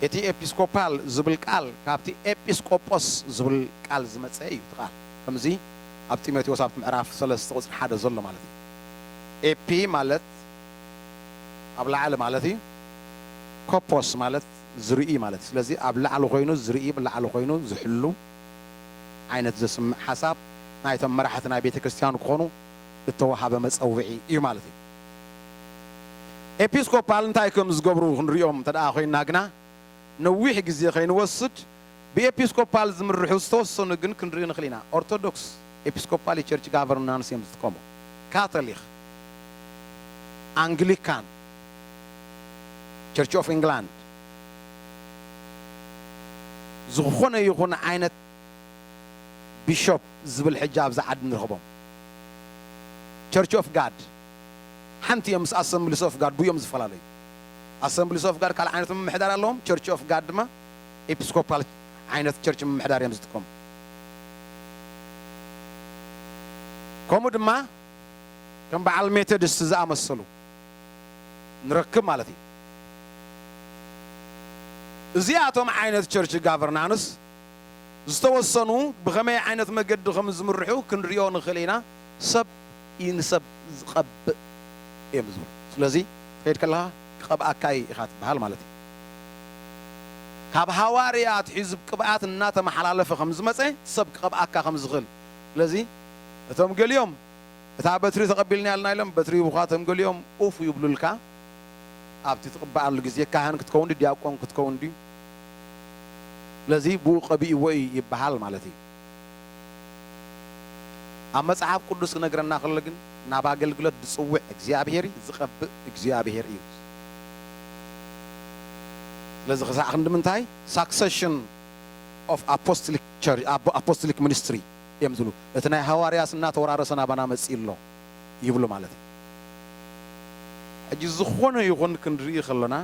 እቲ ኤጲስኮፓል ዝብል ቃል ካብቲ ኤጲስቆጶስ ዝብል ቃል ዝመጸ እዩ። እቲ ቃል ከምዚ ኣብ ጢሞቴዎስ ኣብቲ ምዕራፍ ሰለስተ ቁጽሪ ሓደ ዘሎ ማለት እዩ። ኤፒ ማለት ኣብ ላዕሊ ማለት እዩ። ኮፖስ ማለት ዝርኢ ማለት እዩ። ስለዚ ኣብ ላዕሊ ኮይኑ ዝርኢ፣ ብላዕሊ ኮይኑ ዝሕሉ ዓይነት ዘስምዕ ሓሳብ ናይቶም መራሕቲ ናይ ቤተ ክርስቲያን ክኾኑ እተወሃበ መጸውዒ እዩ ማለት እዩ። ኤጲስኮፓል እንታይ ከም ዝገብሩ ክንሪኦም እንተ ደኣ ኮይንና ግና፣ ነዊሕ ግዜ ከይንወስድ፣ ብኤጲስኮፓል ዝምርሑ ዝተወሰኑ ግን ክንርኢ ንኽእል ኢና። ኦርቶዶክስ ኤጲስኮፓል ቸርች ጋቨርናንስ እዮም ዝጥቀሙ። ካቶሊክ፣ ኣንግሊካን፣ ቸርች ኦፍ ኢንግላንድ፣ ዝኾነ ይኹን ዓይነት ቢሾፕ ዝብል ሕጂ ኣብዚ ዓዲ ንረኽቦም። ቸርች ኦፍ ጋድ ሓንቲ እዮም፣ ምስ ኣሰምብሊስ ኦፍ ጋድ ብዮም ዝፈላለዩ። ኣሰምብሊስ ኦፍ ጋድ ካልእ ዓይነት ምምሕዳር ኣለዎም። ቸርች ኦፍ ጋድ ድማ ኤፒስኮፓል ዓይነት ቸርች ምምሕዳር እዮም ዝጥቀሙ። ከምኡ ድማ ከም በዓል ሜቶዲስት ዝኣመሰሉ ንረክብ ማለት እዩ። እዚኣቶም ዓይነት ቸርች ጋቨርናንስ ዝተወሰኑ ብኸመይ ዓይነት መገዲ ከም ዝምርሑ ክንሪኦ ንኽእል ኢና። ሰብ እዩ ንሰብ ዝቐብእ እዮም ዝብሉ። ስለዚ ትኸይድ ከለኻ ክቐብኣካ ኢኻ ትበሃል ማለት እዩ። ካብ ሃዋርያ ኣትሒዙ ቅብኣት እናተመሓላለፈ ከም ዝመፀ ሰብ ክቐብኣካ ከም ዝኽእል። ስለዚ እቶም ገሊኦም እታ በትሪ ተቐቢልና ያልና ኢሎም በትሪ ይቡኻ፣ እቶም ገሊኦም ኡፍ ይብሉልካ። ኣብቲ ትቕበኣሉ ግዜ ካህን ክትከውን ድዩ ዲያቆን ክትከውን ድዩ? ስለዚ ብኡ ቀቢእዎ እዩ ይበሃል ማለት እዩ። ኣብ መጽሓፍ ቅዱስ ክነግረና ከሎ ግን ናብ ኣገልግሎት ዝጽውዕ እግዚኣብሔር እዩ፣ ዝቐብእ እግዚኣብሔር እዩ። ስለዚ ክሳዕ ክንዲ ምንታይ succession of apostolic church apostolic ministry እዮም ዝብሉ፣ እቲ ናይ ሃዋርያስ እናተወራረሰ ናባና መጺእ ኣሎ ይብሉ ማለት እዩ። ሕጂ ዝኾነ ይኹን ክንርኢ ከሎና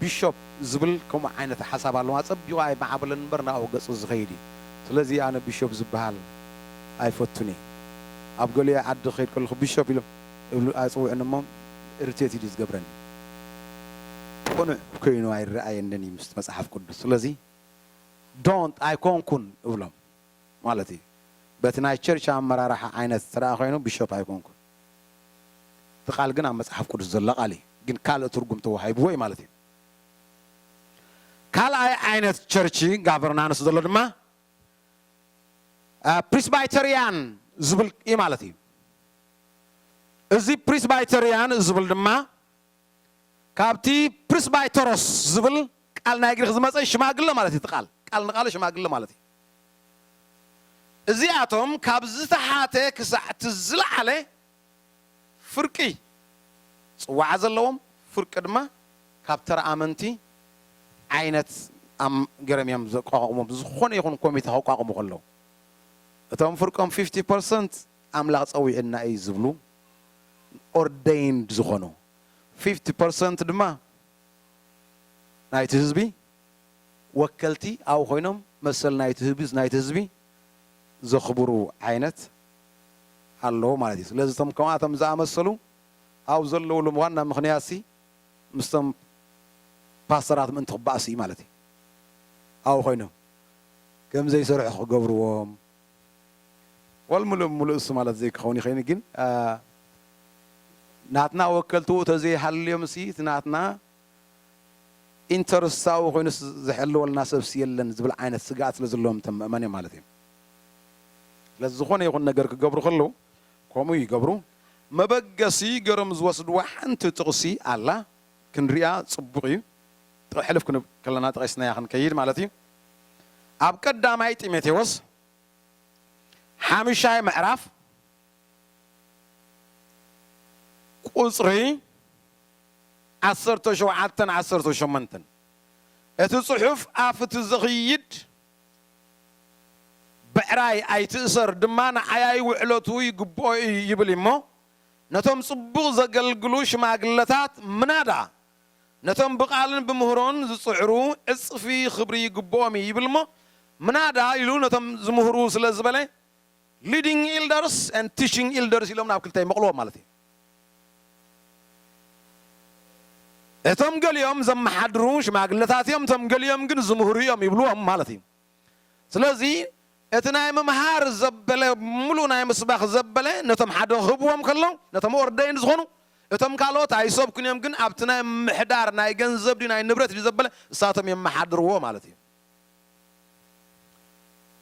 ቢሾፕ ዝብል ከምኡ ዓይነት ሓሳብ ኣለዋ። ጸቢቑ ኣይመዓበለን እምበር ናብኡ ገጹ ዝኸይድ እዩ። ስለዚ ኣነ ቢሾፕ ዝበሃል ኣይፈቱን እየ። ኣብ ገሊኡ ዓዲ ክኸይድ ከለኹ ቢሾፕ ኢሎም እብሉ ኣይጽውዕን እሞ ኢሪቴት እዩ ዝገብረኒ። ቅኑዕ ኮይኑ ኣይረኣየንን እዩ ምስቲ መጽሓፍ ቅዱስ። ስለዚ ዶንት ኣይኮንኩን እብሎም ማለት እዩ። በቲ ናይ ቸርች ኣመራርሓ ዓይነት ተደኣ ኮይኑ ቢሾፕ ኣይኮንኩን። እቲ ቃል ግን ኣብ መጽሓፍ ቅዱስ ዘሎ ቃል እዩ፣ ግን ካልእ ትርጉም ተዋሂብዎ እዩ ማለት እዩ። ካልኣይ ዓይነት ቸርች ጋቨርናንስ ዘሎ ድማ ፕሪስባይተሪያን ዝብል እዩ ማለት እዩ። እዚ ፕሪስባይተሪያን ዝብል ድማ ካብቲ ፕሪስባይተሮስ ዝብል ቃል ናይ ግሪክ ዝመፀ ሽማግለ ማለት እዩ። እቲ ቃል ቃል ንቃል ሽማግለ ማለት እዩ። እዚኣቶም ካብ ዝተሓተ ክሳዕ እቲ ዝለዓለ ፍርቂ ፅዋዓ ዘለዎም፣ ፍርቂ ድማ ካብ ተራ ኣመንቲ ዓይነት ገረም እዮም ዘቋቋቁሞም። ዝኾነ ይኹን ኮሚቴ ከቋቁሙ ከለዉ እቶም ፍርቆም ፊፍቲ ፐርሰንት ኣምላኽ ጸዊዕና እዩ ዝብሉ ኦርደይንድ ዝኾኑ፣ ፊፍቲ ፐርሰንት ድማ ናይቲ ህዝቢ ወከልቲ ኣብኡ ኮይኖም መሰል ናይቲ ህዝቢ ናይቲ ህዝቢ ዘኽብሩ ዓይነት ኣለዉ ማለት እዩ። ስለዚ እቶም ከምኣቶም ዝኣመሰሉ ኣብ ዘለውሉ ዋና ምኽንያትሲ ምስቶም ፓስተራት ምእንቲ ክበኣሱ እዩ ማለት እዩ። ኣብኡ ኮይኖም ከም ዘይሰርሑ ክገብርዎም ወል ምሉእ ምሉእ እሱ ማለት ዘይክኸውን ይኽእል ግን ናትና ወከልትኡ ተዘይሃልዮም ሲ እቲ ናትና ኢንተረስታዊ ኮይኑ ዝሕልወልና ሰብሲ የለን ዝብል ዓይነት ስግኣት ስለ ዘለዎም እቶም ምእመን እዮም ማለት እዮም። ስለዚ ዝኾነ ይኹን ነገር ክገብሩ ከለዉ ከምኡ ይገብሩ። መበገሲ ገሮም ዝወስድዋ ሓንቲ ጥቕሲ ኣላ ክንሪኣ ጽቡቕ እዩ። ሕልፍ ክንብ ከለና ጠቒስናያ ክንከይድ ማለት እዩ። ኣብ ቀዳማይ ጢሞቴዎስ ሓምሻይ ምዕራፍ ቁጽሪ ዓሰርተ ሸውዓተን ዓሰርተ ሸሞንተን እቲ ጽሑፍ ኣፍቲ ዝኽይድ ብዕራይ ኣይትእሰር ድማ ንዓያይ ውዕለቱ ይግብኦ እዩ ይብል እሞ ነቶም ጽቡቕ ዘገልግሉ ሽማግለታት ምናዳ ነቶም ብቓልን ብምህሮን ዝጽዕሩ ዕጽፊ ክብሪ ይግብኦም እዩ ይብል እሞ ምናዳ ኢሉ ነቶም ዝምህሩ ስለ ዝበለ leading elders and teaching elders ኢሎም ናብ ክልተ ይመቕልዎም ማለት እዩ። እቶም ገሊኦም ዘመሓድሩ ሽማግለታት እዮም፣ እቶም ገሊኦም ግን ዝምህሩ እዮም ይብልዎም ማለት እዩ። ስለዚ እቲ ናይ ምምሃር ዘበለ ሙሉእ ናይ ምስባኽ ዘበለ ነቶም ሓደ ክህብዎም ከሎ ነቶም ኦርደይን ዝኾኑ እቶም ካልኦት ኣይሰብኩን እዮም፣ ግን ኣብቲ ናይ ምሕዳር ናይ ገንዘብ ድዩ ናይ ንብረት ድዩ ዘበለ እሳቶም የመሓድርዎ ማለት እዩ።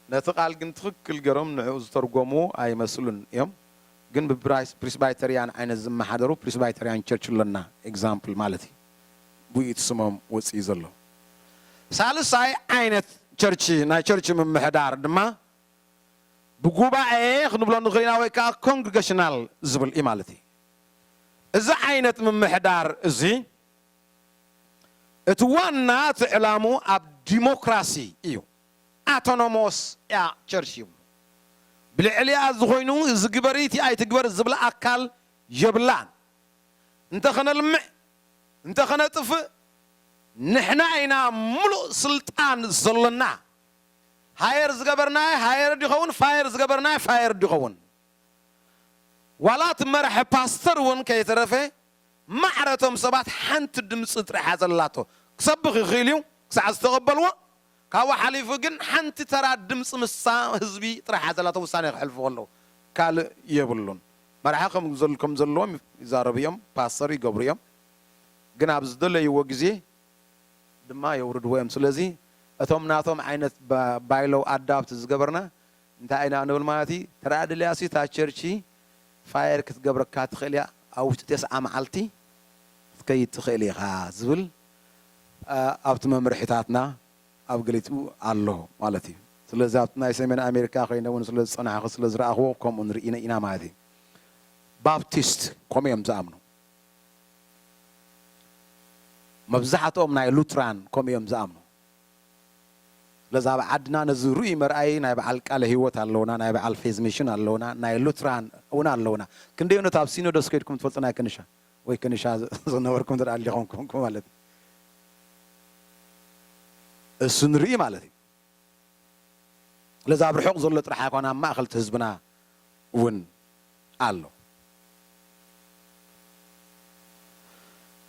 ነቲ ቃል ግን ትኽክል ገሮም ንዕኡ ዝተርጎምዎ ኣይመስሉን እዮም። ግን ብፕሪስባይተርያን ዓይነት ዝመሓደሩ ፕሪስባይተርያን ቸርች ኣሎና ኤግዛምፕል ማለት እዩ። ብኡ እቲ ስሞም ወፅኡ ዘሎ። ሳልሳይ ዓይነት ቸርች ናይ ቸርች ምምሕዳር ድማ ብጉባኤ ክንብሎ ንኽእል ኢና ወይ ከዓ ኮንግሪጌሽናል ዝብል እዩ ማለት እዩ። እዚ ዓይነት ምምሕዳር እዚ እቲ ዋና እቲ ዕላሙ ኣብ ዲሞክራሲ እዩ። ኣቶኖሞስ እያ ቸርች ይብሉ። ብልዕሊኣ ዝኾይኑ እዚ ግበሪ እቲ ኣይትግበር ዝብል ኣካል የብላን። እንተ ኸነልምዕ እንተ ኸነጥፍእ ንሕና ኢና ሙሉእ ስልጣን ዘሎና። ሃየር ዝገበርናዮ ሃየር ድኸውን፣ ፋየር ዝገበርናዮ ፋየር ድኸውን። ዋላ እቲ መራሒ ፓስተር እውን ከይተረፈ ማዕረቶም ሰባት ሓንቲ ድምፂ ጥራሓ ዘላቶ ክሰብኽ ይኽእል እዩ ክሳዕ ዝተቐበልዎ። ካብኡ ሓሊፉ ግን ሓንቲ ተራ ድምፂ ምሳ ህዝቢ ጥራሓ ዘላቶ ውሳኔ ክሕልፉ ከለዉ ካልእ የብሉን። መራሒ ከም ዘለዎም ይዛረቡ እዮም፣ ፓስተር ይገብሩ እዮም። ግን ኣብ ዝደለይዎ ግዜ ድማ የውርድዎ እዮም። ስለዚ እቶም ናቶም ዓይነት ባይሎው ኣዳፕት ዝገበርና እንታይ ኢና ንብል ማለት እዩ? ተራ ድልያሲ እታ ቸርቺ ፋየር ክትገብረካ ትኽእል እያ፣ ኣብ ውሽጢ ተስዓ መዓልቲ ክትከይድ ትኽእል ኢኻ ዝብል ኣብቲ መምርሒታትና ኣብ ገሊኡ ኣሎ ማለት እዩ። ስለዚ ኣብቲ ናይ ሰሜን ኣሜሪካ ኮይነ እውን ስለ ዝፀናሕኹ ስለ ዝረኣኽዎ ከምኡ ንርኢ ኢና ማለት እዩ። ባፕቲስት ከምኡ እዮም ዝኣምኑ። መብዛሕትኦም ናይ ሉትራን ከምኡ እዮም ዝኣምኑ። ስለዚ ኣብ ዓድና ነዚ ርኡይ መርኣይ ናይ በዓል ቃለ ህይወት ኣለውና፣ ናይ በዓል ፌዝ ሚሽን ኣለውና፣ ናይ ሉትራን እውን ኣለውና። ክንደይ እውነት ኣብ ሲኖዶስ ከይድኩም ትፈልጡ ናይ ከንሻ ወይ ከንሻ ዝነበርኩም እንተ ደኣ ኣሊኹም ኮንኩም ማለት እዩ። እሱ ንርኢ ማለት እዩ። ስለዚ ኣብ ርሑቕ ዘሎ ጥራሕ ኣይኮነ ኣብ ማእኸል እቲ ህዝብና እውን ኣሎ።